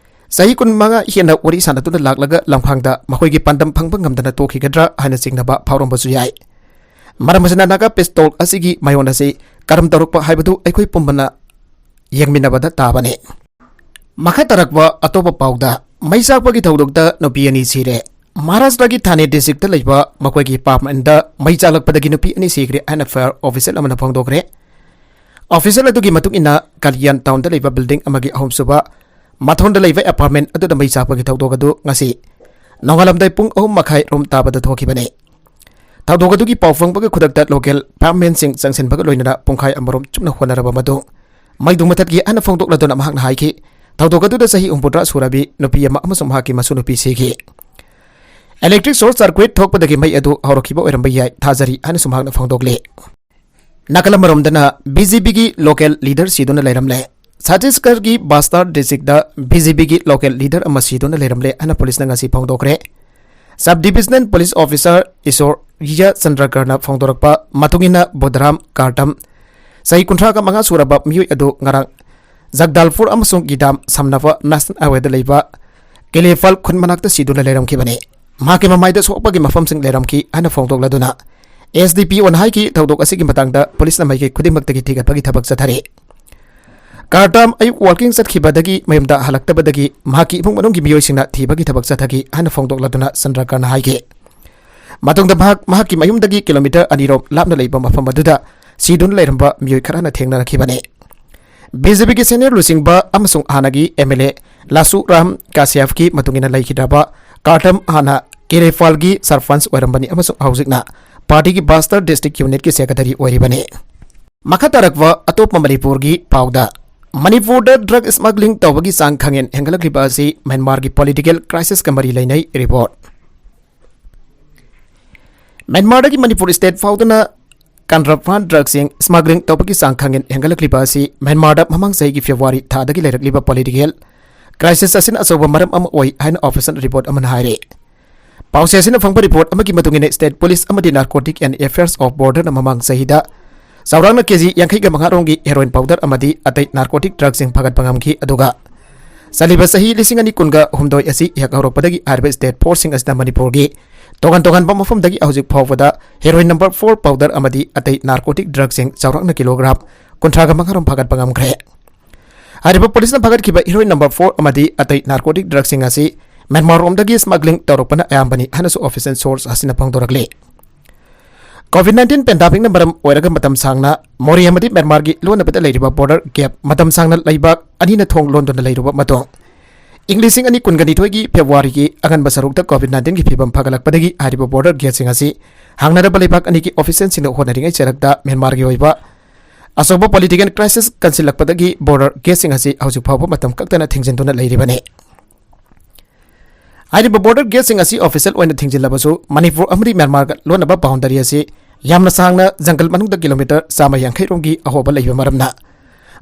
ꯆꯍꯤ ꯀꯨꯟꯃꯉꯥ ꯍꯦꯟꯅ ꯋꯥꯔꯤ ꯁꯥꯟꯅꯗꯨꯅ ꯂꯥꯛꯂꯒ ꯂꯝꯈꯥꯡꯗ ꯃꯈꯣꯏꯒꯤ ꯄꯥꯟꯗꯝ ꯐꯪꯕ ꯉꯝꯗꯅ ꯇꯣꯛꯈꯤꯒꯗ꯭ꯔꯥ ꯍꯥꯏꯅ ꯆꯤꯡꯅꯕ ꯐꯥꯎꯔꯝꯕꯁꯨ ꯌꯥꯏ꯫ ꯃꯔꯝ ꯑꯁꯤꯅ ꯅꯥꯒꯥ ꯄꯤꯁ ꯇꯣꯛ ꯑꯁꯤꯒꯤ ꯃꯥꯌꯣꯟ ꯑꯁꯤ ꯀꯔꯝ ꯇꯧꯔꯛꯄ ꯍꯥꯏꯕꯗꯨ ꯑꯩꯈꯣꯏ ꯄꯨꯝꯕꯅ ꯌꯦꯡꯃꯤꯟꯅꯕꯗ ꯇꯥꯕꯅꯤ꯫ ꯃꯈꯥ ꯇꯥꯔꯛꯄ ꯑꯇꯣꯞꯄ ꯄꯥꯎꯗ, ꯃꯩ ꯆꯥꯛꯄꯒꯤ ꯊꯧꯗꯣꯛꯇ ꯅꯨꯄꯤ ꯑꯅꯤ ꯁꯤꯔꯦ꯫ ꯃꯍꯥꯔꯥꯁꯇ꯭ꯔꯒꯤ ꯊꯥꯅꯦ ꯗꯤꯁꯇ꯭ꯔꯤꯛꯇ ꯂꯩꯕ ꯃꯈꯣꯏꯒꯤ ꯑꯦꯄꯥꯔꯠꯃꯦꯟꯗ ꯃꯩ ꯆꯥꯛꯂꯛꯄꯗꯒꯤ ꯅꯨꯄꯤ ꯑꯅꯤ ꯁꯤꯈ꯭ꯔꯦ ꯍꯥꯏꯅ ꯐꯥꯌꯔ ꯑꯣꯐꯤꯁꯤꯌꯦꯜ ꯑꯃꯅ ꯐꯣꯡꯗꯣꯛꯈ꯭ꯔꯦ꯫ ꯑꯣꯐꯤꯁꯤꯌꯦꯜ ꯑꯗꯨꯒꯤ ꯃꯇꯨꯡ ꯏꯟꯅ, ꯀꯂꯤꯌꯥꯟ ꯇꯥꯎꯟꯗ ꯂꯩꯕ ꯕꯤꯜꯗꯤꯡ ꯑꯃꯒꯤ ꯑꯍꯨꯝꯁꯨꯕ ꯃꯊꯣꯟꯗ ꯂꯩꯕ ꯑꯦꯄꯥꯔꯠꯃꯦꯟ ꯑꯗꯨꯗ ꯃꯩ ꯆꯥꯛꯄꯒꯤ ꯊꯧꯗꯣꯛ ꯑꯗꯨ ꯉꯁꯤ ꯅꯣꯡꯉꯥꯜꯂꯝꯗꯥꯏ ꯄꯨꯡ ꯑꯍꯨꯝ ꯃꯈꯥꯏ ꯔꯣꯝ ꯇꯥꯕꯗ ꯊꯣꯛꯈꯤꯕꯅꯤ꯫ ꯊꯧꯗꯣꯛ ꯑꯗꯨꯒꯤ ꯄꯥꯎ ꯐꯪꯕꯒ ꯈꯨꯗꯛꯇ ꯂꯣꯀꯦꯜ ꯐꯥꯌꯔꯃꯦꯟꯁꯤꯡ ꯆꯪꯁꯤꯟꯕꯒ ꯂꯣꯏꯅꯅ ꯄꯨꯡꯈꯥꯏ ꯑꯃꯔꯣꯝ ꯆꯨꯞꯅ ꯍꯣꯠꯅꯔꯕ ꯃꯇꯨꯡ ꯃꯩꯗꯨ ꯃꯨꯊꯠꯈꯤ ꯍꯥꯏꯅ ꯐꯣꯡꯗꯣꯛꯂꯗꯨꯅ ꯃꯍꯥꯛꯅ ꯍꯥꯏꯈꯤ, ꯊꯧꯗꯣꯛ ꯑꯗꯨꯗ ꯆꯍꯤ ꯍꯨꯝꯐꯨꯇꯔꯥ ꯁꯨꯔꯕꯤ ꯅꯨꯄꯤ ꯑꯃ ꯑꯃꯁꯨꯡ ꯃꯍꯥꯛꯀꯤ ꯃꯁꯨ ꯅꯨꯄꯤ ꯁꯤꯈꯤ꯫ ꯏꯂꯦꯛꯇ꯭ꯔꯤꯛ ꯁꯣꯔꯠ ꯁꯔꯀ꯭ꯌꯨꯠ ꯊꯣꯛꯄꯗꯒꯤ ꯃꯩ ꯑꯗꯨ ꯍꯧꯔꯛꯈꯤꯕ ꯑꯣꯏꯔꯝꯕ ꯌꯥꯏ ꯊꯥꯖꯔꯤ ꯍꯥꯏꯅꯁꯨ ꯃꯍꯥꯛꯅ ꯐꯣꯡꯗꯣꯛꯂꯤ꯫ ꯅꯥꯀꯜ ꯑꯃꯔꯣꯝꯗꯅ ꯕꯤ ꯖꯦ ꯄꯤꯒꯤ ꯂꯣꯀꯦꯜ ꯂꯤꯗꯔ ꯁꯤꯗꯨꯅ ꯂꯩꯔꯝꯂꯦ꯫ ꯁꯠꯇꯤꯁꯒꯔꯒꯤ ꯕꯥꯁꯇꯥꯔ ꯗꯤꯁꯇ꯭ꯔꯤꯛꯇ ꯕꯤ ꯖꯦ ꯄꯤꯒꯤ ꯂꯣꯀꯦꯜ ꯂꯤꯗꯔ ꯑꯃ ꯁꯤꯗꯨꯅ ꯂꯩꯔꯝꯂꯦ ꯍꯥꯏꯅ ꯄꯨꯂꯤꯁꯅ ꯉꯁꯤ ꯐꯣꯡꯗꯣꯛꯈ꯭ꯔꯦ꯫ Sub divisional police officer Isoriya ꯆꯟꯗ꯭ꯔꯀꯔꯅ ꯐꯣꯡꯗꯣꯔꯛꯄ ꯃꯇꯨꯡ ꯏꯟꯅ, ꯕꯨꯙꯔꯥꯝ ꯀꯥꯔꯇꯝ ꯆꯍꯤ ꯀꯨꯟꯊ꯭ꯔꯥꯒ ꯃꯉꯥ ꯁꯨꯔꯕ ꯃꯤꯑꯣꯏ ꯑꯗꯨ ꯉꯔꯥꯡ ꯖꯒꯗꯥꯜꯄꯨꯔ ꯑꯃꯁꯨꯡ ꯒꯤꯗꯥꯝ ꯁꯝꯅꯕ National Highwayꯗ ꯂꯩꯕ ꯀꯦꯂꯦꯐꯥꯜ ꯈꯨꯟ ꯃꯅꯥꯛꯇ ꯁꯤꯗꯨꯅ ꯂꯩꯔꯝꯈꯤꯕꯅꯤ꯫ ꯃꯍꯥꯛꯀꯤ ꯃꯃꯥꯏꯗ ꯁꯣꯛꯄꯒꯤ ꯃꯐꯝꯁꯤꯡ ꯂꯩꯔꯝꯈꯤ ꯍꯥꯏꯅ ꯐꯣꯡꯗꯣꯛꯂꯗꯨꯅ, SDPOꯅ ꯍꯥꯏꯈꯤ, ꯊꯧꯗꯣꯛ ꯑꯁꯤꯒꯤ ꯃꯇꯥꯡꯗ ꯄꯨꯂꯤꯁꯅ ꯃꯥꯏꯀꯩ ꯈꯨꯗꯤꯡꯃꯛꯇꯒꯤ ꯊꯤꯒꯠꯄꯒꯤ ꯊꯕꯛ ꯆꯠꯊꯔꯤ꯫ ꯀꯥꯔꯇꯥꯝ ꯑꯌꯨꯛ walking ꯆꯠꯈꯤꯕꯗꯒꯤ ꯃꯌꯨꯝꯗ ꯍꯜꯂꯛꯇꯕꯗꯒꯤ ꯃꯍꯥꯛꯀꯤ ꯏꯃꯨꯡ ꯃꯅꯨꯡꯒꯤ ꯃꯤꯑꯣꯏꯁꯤꯡꯅ ꯊꯤꯕꯒꯤ ꯊꯕꯛ ꯆꯠꯊꯈꯤ ꯍꯥꯏꯅ ꯐꯣꯡꯗꯣꯛꯂꯗꯨꯅ ꯆꯟꯗ꯭ꯔꯀꯔꯅ ꯍꯥꯏꯈꯤ꯫ ꯃꯇꯨꯡꯗ ꯃꯍꯥꯛ ꯃꯍꯥꯛꯀꯤ ꯃꯌꯨꯝꯗꯒꯤ kilometre ꯑꯅꯤꯔꯣꯝ ꯂꯥꯞꯅ ꯂꯩꯕ ꯃꯐꯝ ꯑꯗꯨꯗ ꯁꯤꯗꯨꯅ ꯂꯩꯔꯝꯕ ꯃꯤꯑꯣꯏ ꯈꯔꯅ ꯊꯦꯡꯅꯔꯛꯈꯤꯕꯅꯤ꯫ BJPꯒꯤ senior ꯂꯨꯆꯤꯡꯕ ꯑꯃꯁꯨꯡ ꯍꯥꯟꯅꯒꯤ MLA ꯂꯥꯁꯨ ꯔꯥꯝ ꯀꯥꯁ꯭ꯌꯞꯀꯤ ꯃꯇꯨꯡ ꯏꯟꯅ ꯂꯩꯈꯤꯗ꯭ꯔꯕ ꯀꯥꯔꯇꯥꯝ ꯍꯥꯟꯅ ꯀꯦꯂꯦꯐꯥꯜꯒꯤ ꯁꯔꯄꯟꯆ ꯑꯣꯏꯔꯝꯕꯅꯤ ꯑꯃꯁꯨꯡ ꯍꯧꯖꯤꯛꯅ partyꯒꯤ Bastar district unitꯀꯤ secretary ꯑꯣꯏꯔꯤꯕꯅꯤ꯫ ꯃꯈꯥ ꯇꯥꯔꯛꯄ ꯑꯇꯣꯞꯄ ꯃꯅꯤꯄꯨꯔꯒꯤ ꯄꯥꯎꯗ, ꯃꯅꯤꯄꯨꯔꯗ drug smuggling ꯇꯧꯕꯒꯤ ꯆꯥꯡ ꯈꯪꯍꯦꯟ ꯍꯦꯟꯒꯠꯂꯛꯂꯤꯕ ꯑꯁꯤ ꯃ꯭ꯌꯥꯟꯃꯥꯔꯒꯤ political crisisꯀ ꯃꯔꯤ ꯂꯩꯅꯩ꯫ Report꯫ ꯃ꯭ꯌꯥꯟꯃꯥꯔꯗꯒꯤ ꯃꯅꯤꯄꯨꯔ state ꯐꯥꯎꯗꯨꯅ contraband drugꯁꯤꯡ smuggling ꯇꯧꯕꯒꯤ ꯆꯥꯡ ꯈꯪꯍꯦꯟ ꯍꯦꯟꯒꯠꯂꯛꯂꯤꯕ ꯑꯁꯤ ꯃ꯭ꯌꯥꯟꯃꯥꯔꯗ ꯃꯃꯥꯡ ꯆꯍꯤꯒꯤ February ꯊꯥꯗꯒꯤ ꯂꯩꯔꯛꯂꯤꯕ political crisis ꯑꯁꯤꯅ ꯑꯆꯧꯕ ꯃꯔꯝ ꯑꯃ ꯑꯣꯏ ꯍꯥꯏꯅ official report ꯑꯃꯅ ꯍꯥꯏꯔꯤ꯫ ꯄꯥꯎꯆꯦ ꯑꯁꯤꯅ ꯐꯪꯕ report ꯑꯃꯒꯤ ꯃꯇꯨꯡ ꯏꯟꯅ, state police ꯑꯃꯗꯤ Narcotic and Affairs of Borderꯅ ꯃꯃꯥꯡ ꯆꯍꯤꯗ ꯆꯥꯎꯔꯥꯛꯅ KG ꯌꯥꯡꯈꯩꯒ ꯃꯉꯥ ꯔꯣꯝꯒꯤ heroin powder ꯑꯃꯗꯤ ꯑꯇꯩ narcotic drugꯁꯤꯡ ꯐꯥꯒꯠꯄ ꯉꯝꯈꯤ꯫ ꯑꯗꯨꯒ ꯆꯠꯂꯤꯕ ꯆꯍꯤ ꯂꯤꯁꯤꯡ ꯑꯅꯤ ꯀꯨꯟꯒ ꯍꯨꯝꯗꯣꯏ ꯑꯁꯤ ꯍꯦꯛ ꯍꯧꯔꯛꯄꯗꯒꯤ ꯍꯥꯏꯔꯤꯕ state forceꯁꯤꯡ ꯑꯁꯤꯅ ꯃꯅꯤꯄꯨꯔꯒꯤ ꯇꯣꯉꯥꯟ ꯇꯣꯉꯥꯟꯕ ꯃꯐꯝꯗꯒꯤ ꯍꯧꯖꯤꯛ ꯐꯥꯎꯕꯗ heroin number four powder ꯑꯃꯗꯤ ꯑꯇꯩ narcotic drugꯁꯤꯡ ꯆꯥꯎꯔꯥꯛꯅ kilogram ꯀꯨꯟꯊ꯭ꯔꯥꯒ ꯃꯉꯥ ꯔꯣꯝ ꯐꯥꯒꯠꯄ ꯉꯝꯈ꯭ꯔꯦ꯫ ꯍꯥꯏꯔꯤꯕ ꯄꯨꯂꯤꯁꯅ ꯐꯥꯒꯠꯈꯤꯕ heroin number four ꯑꯃꯗꯤ ꯑꯇꯩ narcotic drugꯁꯤꯡ ꯑꯁꯤ ꯃ꯭ꯌꯥꯟꯃꯥꯔ ꯔꯣꯝꯗꯒꯤ smuggling ꯇꯧꯔꯛꯄꯅ ꯑꯌꯥꯝꯕꯅꯤ ꯍꯥꯏꯅꯁꯨ official source ꯑꯁꯤꯅ ꯐꯣꯡꯗꯣꯔꯛꯂꯤ꯫ COVID nineteen pandemicꯅ ꯃꯔꯝ ꯑꯣꯏꯔꯒ ꯃꯇꯝ ꯁꯥꯡꯅ ꯃꯣꯔꯦ ꯑꯃꯗꯤ ꯃ꯭ꯌꯥꯟꯃꯥꯔꯒꯤ ꯂꯣꯟꯅꯕꯗ ꯂꯩꯔꯤꯕ border gap ꯃꯇꯝ ꯁꯥꯡꯅ ꯂꯩꯕꯥꯛ ꯑꯅꯤꯅ ꯊꯣꯡ ꯂꯣꯟꯗꯨꯅ ꯂꯩꯔꯨꯕ ꯃꯇꯨꯡ, ꯏꯪ ꯂꯤꯁꯤꯡ ꯑꯅꯤ ꯀꯨꯟꯒ ꯅꯤꯊꯣꯏꯒꯤ Februaryꯒꯤ ꯑꯉꯟꯕ ꯁꯔꯨꯛꯇ COVID nineteenꯒꯤ ꯐꯤꯕꯝ ꯐꯒꯠꯂꯛꯄꯗꯒꯤ ꯍꯥꯏꯔꯤꯕ border gateꯁꯤꯡ ꯑꯁꯤ ꯍꯥꯡꯅꯅꯕ ꯂꯩꯕꯥꯛ ꯑꯅꯤꯒꯤ officialꯁꯤꯡꯅ ꯍꯣꯠꯅꯔꯤꯉꯩ ꯆꯔꯛꯇ ꯃ꯭ꯌꯥꯟꯃꯥꯔꯒꯤ ꯑꯣꯏꯕ ꯑꯆꯧꯕ political crisis ꯀꯟꯁꯤꯜꯂꯛꯄꯗꯒꯤ border gateꯁꯤꯡ ꯑꯁꯤ ꯍꯧꯖꯤꯛ ꯐꯥꯎꯕ ꯃꯇꯝ ꯀꯛꯇꯅ ꯊꯤꯡꯖꯤꯟꯗꯨꯅ ꯂꯩꯔꯤꯕꯅꯤ꯫ ꯍꯥꯏꯔꯤꯕ border gateꯁꯤꯡ ꯑꯁꯤ official ꯑꯣꯏꯅ ꯊꯤꯡꯖꯤꯜꯂꯕꯁꯨ, ꯃꯅꯤꯄꯨꯔ ꯑꯃꯗꯤ ꯃ꯭ꯌꯥꯟꯃꯥꯔꯒ ꯂꯣꯟꯅꯕ boundary ꯑꯁꯤ ꯌꯥꯝꯅ ꯁꯥꯡꯅ ꯖꯪꯒꯜ ꯃꯅꯨꯡꯗ kilometre ꯆꯥꯝꯃ ꯌꯥꯡꯈꯩ ꯔꯣꯝꯒꯤ ꯑꯍꯣꯕ ꯂꯩꯕ ꯃꯔꯝꯅ,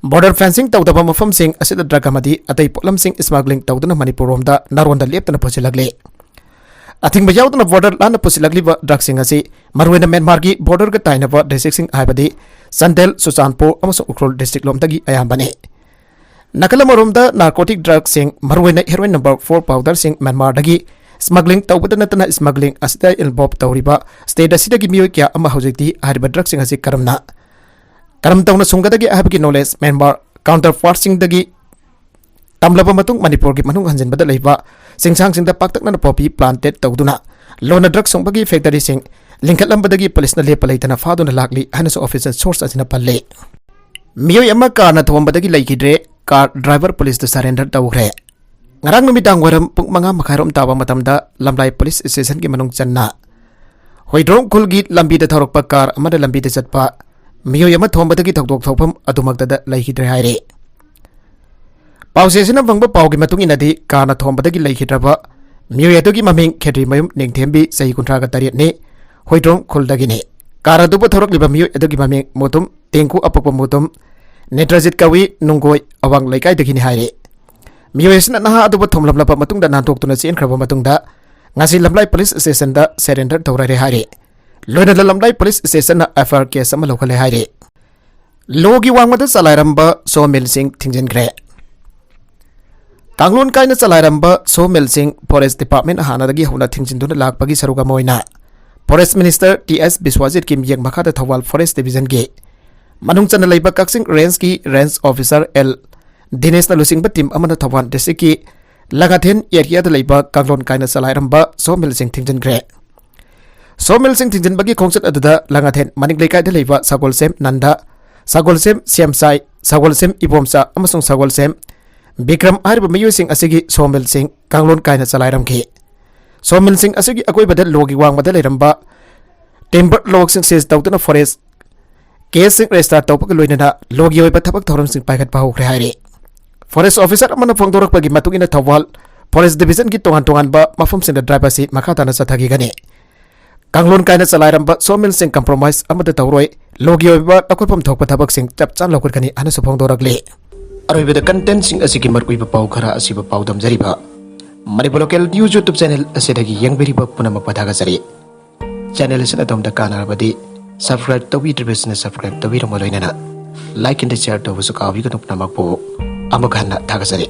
border fencing ꯇꯧꯗꯕ ꯃꯐꯝꯁꯤꯡ ꯑꯁꯤꯗ drug ꯑꯃꯗꯤ ꯑꯇꯩ ꯄꯣꯠꯂꯝꯁꯤꯡ smuggling ꯇꯧꯗꯨꯅ ꯃꯅꯤꯄꯨꯔ ꯔꯣꯝꯗ ꯅꯥꯔꯣꯟꯗ ꯂꯦꯞꯇꯅ ꯄꯨꯁꯤꯜꯂꯛꯂꯤ꯫ ꯑꯊꯤꯡꯕ ꯌꯥꯎꯗꯅ ꯕꯣꯔꯗꯔ ꯂꯥꯟꯅ ꯄꯨꯁꯤꯜꯂꯛꯂꯤꯕ ꯗ꯭ꯔꯒꯁꯤꯡ ꯑꯁꯤ ꯃꯔꯨꯑꯣꯏꯅ ꯃ꯭ꯌꯥꯟꯃꯥꯔꯒꯤ ꯕꯣꯔꯗꯔꯒ ꯇꯥꯏꯅꯕ ꯗꯤꯁꯇ꯭ꯔꯤꯛꯁꯤꯡ ꯍꯥꯏꯕꯗꯤ ꯆꯥꯟꯗꯦꯜ, ꯆꯨꯔꯆꯥꯟꯄꯨꯔ ꯑꯃꯁꯨꯡ ꯎꯈ꯭ꯔꯨꯜ ꯗꯤꯁꯇ꯭ꯔꯤꯛ ꯂꯣꯝꯗꯒꯤ ꯑꯌꯥꯝꯕꯅꯤ꯫ ꯅꯥꯀꯜ ꯑꯃꯔꯣꯝꯗ ꯅꯥꯔꯀꯣꯇꯤꯛ ꯗ꯭ꯔꯒꯁꯤꯡ, ꯃꯔꯨꯑꯣꯏꯅ ꯍꯦꯔꯣꯏꯟ ꯅꯝꯕꯔ ꯐꯣꯔ ꯄꯥꯎꯗꯔꯁꯤꯡ ꯃ꯭ꯌꯥꯟꯃꯥꯔꯗꯒꯤ ꯁ꯭ꯃꯒ꯭ꯂꯤꯡ ꯇꯧꯕꯗ ꯅꯠꯇꯅ ꯁ꯭ꯃꯒ꯭ꯂꯤꯡ ꯑꯁꯤꯗ ꯏꯟꯚꯣꯜꯕ ꯇꯧꯔꯤꯕ ꯁ꯭ꯇꯦꯠ ꯑꯁꯤꯗꯒꯤ ꯃꯤꯑꯣꯏ ꯀꯌꯥ ꯑꯃ ꯍꯧꯖꯤꯛꯇꯤ ꯍꯥꯏꯔꯤꯕ ꯗ꯭ꯔꯒꯁꯤꯡ ꯑꯁꯤ ꯀꯔꯝꯅ, ꯀꯔꯝ ꯇꯧꯅ ꯁꯨꯡꯒꯗꯒꯦ ꯍꯥꯏꯕꯒꯤ ꯅꯣꯂꯦꯖ ꯃ꯭ꯌꯥꯟꯃꯥꯔ ꯀꯥꯎꯟꯇꯔ ꯄꯥꯔꯠꯁꯤꯡꯗꯒꯤ ꯇꯝꯂꯕ ꯃꯇꯨꯡ ꯃꯅꯤꯄꯨꯔꯒꯤ ꯃꯅꯨꯡ ꯍꯟꯖꯤꯟꯕꯗ ꯂꯩꯕ ꯆꯤꯡꯁꯥꯡꯁꯤꯡꯗ ꯄꯥꯛꯇꯛꯅꯅ ꯄꯣꯄꯤ ꯄ꯭ꯂꯥꯟꯇꯦꯠ ꯇꯧꯗꯨꯅ ꯂꯣꯟꯅ ꯗ꯭ꯔꯒ ꯁꯨꯡꯕꯒꯤ ꯐꯦꯛꯇꯔꯤꯁꯤꯡ ꯂꯤꯡꯈꯠꯂꯝꯕꯗꯒꯤ ꯄꯨꯂꯤꯁꯅ ꯂꯦꯞꯄ ꯂꯩꯇꯅ ꯐꯥꯗꯨꯅ ꯂꯥꯛꯂꯤ ꯍꯥꯏꯅꯁꯨ ꯑꯣꯐꯤꯁꯤꯌꯦꯜ ꯁꯣꯔꯁ ꯑꯁꯤꯅ ꯄꯜꯂꯤ꯫ ꯃꯤꯑꯣꯏ ꯑꯃ ꯀꯥꯔꯅ ꯊꯣꯝꯕꯗꯒꯤ ꯂꯩꯈꯤꯗ꯭ꯔꯦ, ꯀꯥꯔ ꯗ꯭ꯔꯥꯏꯚꯔ ꯄꯨꯂꯤꯁꯇ ꯁꯔꯦꯟꯗꯔ ꯇꯧꯈ꯭ꯔꯦ꯫ ꯉꯔꯥꯡ ꯅꯨꯃꯤꯗꯥꯡ ꯋꯥꯏꯔꯝ ꯄꯨꯡ ꯃꯉꯥ ꯃꯈꯥꯏꯔꯣꯝ ꯇꯥꯕ ꯃꯇꯝꯗ ꯂꯝꯂꯥꯏ ꯄꯨꯂꯤꯁ ꯁ꯭ꯇꯦꯁꯟꯒꯤ ꯃꯅꯨꯡ ꯆꯟꯅ ꯍꯨꯏꯗ꯭ꯔꯣꯡ ꯈꯨꯜꯒꯤ ꯂꯝꯕꯤꯗ ꯊꯧꯔꯛꯄ ꯀꯥꯔ ꯑꯃꯅ ꯂꯝꯕꯤꯗ ꯆꯠꯄ ꯃꯤꯑꯣꯏ ꯑꯃ ꯊꯣꯝꯕꯗꯒꯤ ꯊꯧꯗꯣꯛ ꯊꯣꯛꯐꯝ ꯑꯗꯨꯃꯛꯇꯗ ꯂꯩꯈꯤꯗ꯭ꯔꯦ ꯍꯥꯏꯔꯤ꯫ ꯄꯥꯎꯆꯦꯁꯤꯅ ꯐꯪꯕ ꯄꯥꯎꯒꯤ ꯃꯇꯨꯡ ꯏꯟꯅꯗꯤ, ꯀꯥꯔꯅ ꯊꯣꯝꯕꯗꯒꯤ ꯂꯩꯈꯤꯗ꯭ꯔꯕ ꯃꯤꯑꯣꯏ ꯑꯗꯨꯒꯤ ꯃꯃꯤꯡ ꯈꯦꯇ꯭ꯔꯤꯃꯌꯨꯝ ꯅꯤꯡꯊꯦꯝꯕꯤ, ꯆꯍꯤ ꯀꯨꯟꯊ꯭ꯔꯥꯒ ꯇꯔꯦꯠꯅꯤ, ꯍꯨꯏꯗ꯭ꯔꯣꯡ ꯈꯨꯜꯗꯒꯤꯅꯤ꯫ ꯀꯥꯔ ꯑꯗꯨꯕꯨ ꯊꯧꯔꯛꯂꯤꯕ ꯃꯤꯑꯣꯏ ꯑꯗꯨꯒꯤ ꯃꯃꯤꯡ ꯃꯨꯇꯨꯝ ꯇꯦꯡꯀꯨ ꯑꯄꯣꯛꯄ ꯃꯨꯇꯨꯝ ꯅꯦꯇ꯭ꯔꯖꯤꯠ ꯀꯧꯏ, ꯅꯨꯡꯒꯣꯏ ꯑꯋꯥꯡ ꯂꯩꯀꯥꯏꯗꯒꯤꯅꯤ ꯍꯥꯏꯔꯤ꯫ ꯃꯤꯑꯣꯏ ꯑꯁꯤꯅ ꯅꯍꯥ ꯑꯗꯨꯕꯨ ꯊꯣꯝꯂꯝꯂꯕ ꯃꯇꯨꯡꯗ ꯅꯥꯟꯊꯣꯛꯇꯨꯅ ꯆꯦꯟꯈ꯭ꯔꯕ ꯃꯇꯨꯡꯗ ꯉꯁꯤ ꯂꯝꯂꯥꯏ ꯄꯨꯂꯤꯁ ꯁ꯭ꯇꯦꯁꯟꯗ ꯁꯔꯦꯟꯗꯔ ꯇꯧꯔꯔꯦ ꯍꯥꯏꯔꯤ꯫ ꯂꯣꯏꯅꯅ ꯂꯝꯂꯥꯏ ꯄꯨꯂꯤꯁ ꯁ꯭ꯇꯦꯁꯟꯅ ꯑꯦꯐ ꯑꯥꯏ ꯑꯥꯔ ꯀꯦꯁ ꯑꯃ ꯂꯧꯈꯠꯂꯦ ꯍꯥꯏꯔꯤ꯫ ꯂꯣꯒꯤ ꯋꯥꯡꯃꯗ ꯆꯂꯥꯏꯔꯝꯕ ꯁꯣ ꯃꯤꯜꯁꯤꯡ ꯊꯤꯡꯖꯤꯟꯈ꯭ꯔꯦ꯫ ꯀꯥꯡꯂꯣꯟ ꯀꯥꯏꯅ ꯆꯂꯥꯏꯔꯝꯕ ꯁꯣ ꯃꯤꯜꯁꯤꯡ ꯐꯣꯔꯦꯁ ꯗꯤꯄꯥꯔꯠꯃꯦꯟ ꯍꯥꯟꯅꯗꯒꯤ ꯍꯧꯅ ꯊꯤꯡꯖꯤꯟꯗꯨꯅ ꯂꯥꯛꯄꯒꯤ ꯁꯔꯨꯛ ꯑꯃ ꯑꯣꯏꯅ ꯐꯣꯔꯦꯁ ꯃꯤꯅꯤꯁꯇꯔ ꯇꯤ ꯑꯦꯁ ꯕꯤꯁ꯭ꯋꯥꯖꯤꯠꯀꯤ ꯃꯤꯠꯌꯦꯡ ꯃꯈꯥꯗ ꯊꯧꯕꯥꯜ ꯐꯣꯔꯦꯁ ꯗꯤꯕꯤꯖꯟꯒꯤ ꯃꯅꯨꯡ ꯆꯟꯅ ꯂꯩꯕ ꯀꯛꯆꯤꯡ ꯔꯦꯟꯖꯀꯤ ꯔꯦꯟꯖ ꯑꯣꯐꯤꯁꯥꯔ ꯑꯦꯜ ꯗꯤꯅꯦꯁꯅ ꯂꯨꯆꯤꯡꯕ ꯇꯤꯝ ꯑꯃꯅ ꯊꯧꯕꯥꯜ ꯗꯤꯁꯇ꯭ꯔꯤꯛꯀꯤ ꯂꯥꯡꯉꯊꯦꯟ ꯑꯦꯔꯤꯌꯥꯗ ꯂꯩꯕ ꯀꯥꯡꯂꯣꯟ ꯀꯥꯏꯅ ꯆꯂꯥꯏꯔꯝꯕ ꯁꯣ ꯃꯤꯜꯁꯤꯡ ꯊꯤꯡꯖꯤꯟꯈ꯭ꯔꯦ꯫ ꯁꯣ ꯃꯤꯜꯁꯤꯡ ꯊꯤꯡꯖꯤꯟꯕꯒꯤ ꯈꯣꯡꯆꯠ ꯑꯗꯨꯗ ꯂꯥꯡꯉꯊꯦꯟ ꯃꯅꯤꯡ ꯂꯩꯀꯥꯏꯗ ꯂꯩꯕ ꯁꯒꯣꯜꯁꯦꯝ ꯅꯟꯗ, ꯁꯒꯣꯜꯁꯦꯝ ꯁꯦꯝꯁꯥꯏ, ꯁꯒꯣꯜꯁꯦꯝ ꯏꯕꯣꯝꯆꯥ ꯑꯃꯁꯨꯡ ꯁꯒꯣꯜꯁꯦꯝ ꯕꯤꯀ꯭ꯔꯝ ꯍꯥꯏꯔꯤꯕ ꯃꯤꯑꯣꯏꯁꯤꯡ ꯑꯁꯤꯒꯤ ꯁꯣ ꯃꯤꯜꯁꯤꯡ ꯀꯥꯡꯂꯣꯟ ꯀꯥꯏꯅ ꯆꯂꯥꯏꯔꯝꯈꯤ꯫ ꯁꯣ ꯃꯤꯜꯁꯤꯡ ꯑꯁꯤꯒꯤ ꯑꯀꯣꯏꯕꯗ ꯂꯣꯒꯤ ꯋꯥꯡꯃꯗ ꯂꯩꯔꯝꯕ ꯇꯤꯝꯕꯔ ꯂꯣꯒꯁꯤꯡ ꯁꯤꯖ ꯇꯧꯗꯨꯅ ꯐꯣꯔꯦꯁ ꯀꯦꯁꯁꯤꯡ ꯔꯦꯖꯤꯁꯇꯥꯔ ꯇꯧꯕꯒ ꯂꯣꯏꯅꯅ ꯂꯣꯒꯤ ꯑꯣꯏꯕ ꯊꯕꯛ ꯊꯧꯔꯝꯁꯤꯡ ꯄꯥꯏꯈꯠꯄ ꯍꯧꯈ꯭ꯔꯦ ꯍꯥꯏꯔꯤ꯫ ꯐꯣꯔꯦꯁ ꯑꯣꯐꯤꯁꯥꯔ ꯑꯃꯅ ꯐꯣꯡꯗꯣꯔꯛꯄꯒꯤ ꯃꯇꯨꯡ ꯏꯟꯅ ꯊꯧꯕꯥꯜ ꯐꯣꯔꯦꯁ ꯗꯤꯕꯤꯖꯟꯒꯤ ꯇꯣꯉꯥꯟ ꯇꯣꯉꯥꯟꯕ ꯃꯐꯝꯁꯤꯡꯗ ꯗ꯭ꯔꯥꯏꯚ ꯑꯁꯤ ꯃꯈꯥ ꯇꯥꯅ ꯆꯠꯊꯈꯤꯒꯅꯤ꯫ ꯀꯥꯡꯂꯣꯟ ꯀꯥꯏꯅ ꯆꯂꯥꯏꯔꯝꯕ ꯁꯣ ꯃꯤꯜꯁꯤꯡ ꯀꯝꯄ꯭ꯔꯣꯃꯥꯏꯖ ꯑꯃꯠꯇ ꯇꯧꯔꯣꯏ, ꯂꯣꯒꯤ ꯑꯣꯏꯕ ꯂꯧꯈꯠꯐꯝ ꯊꯣꯛꯄ ꯊꯕꯛꯁꯤꯡ ꯆꯞ ꯆꯥꯅ ꯂꯧꯈꯠꯀꯅꯤ ꯍꯥꯏꯅꯁꯨ ꯐꯣꯡꯗꯣꯔꯛꯂꯤ꯫ ꯑꯔꯣꯏꯕꯗ ꯀꯟꯇꯦꯟꯁꯤꯡ ꯑꯁꯤꯒꯤ ꯃꯔꯨꯑꯣꯏꯕ ꯄꯥꯎ ꯈꯔ ꯑꯁꯤꯕꯨ ꯄꯥꯎꯗꯝꯖꯔꯤꯕ꯫ Manipur local news YouTube channel ꯑꯁꯤꯗꯒꯤ ꯌꯦꯡꯕꯤꯔꯤꯕ ꯄꯨꯝꯅꯃꯛꯄꯨ ꯊꯥꯒꯠꯆꯔꯤ꯫ ꯆꯦꯅꯦꯜ ꯑꯁꯤꯅ ꯑꯗꯣꯝꯗ ꯀꯥꯟꯅꯔꯕꯗꯤ subscribe ꯇꯧꯕꯤꯗ꯭ꯔꯤꯕꯁꯤꯡꯅ subscribe ꯇꯧꯕꯤꯔꯝꯕ ꯂꯣꯏꯅꯅ like and share ꯇꯧꯕꯁꯨ ꯀꯥꯎꯕꯤꯒꯅꯨ꯫ ꯄꯨꯝꯅꯃꯛꯄꯨ ꯑꯃꯨꯛ ꯍꯟꯅ ꯊꯥꯒꯠꯆꯔꯤ꯫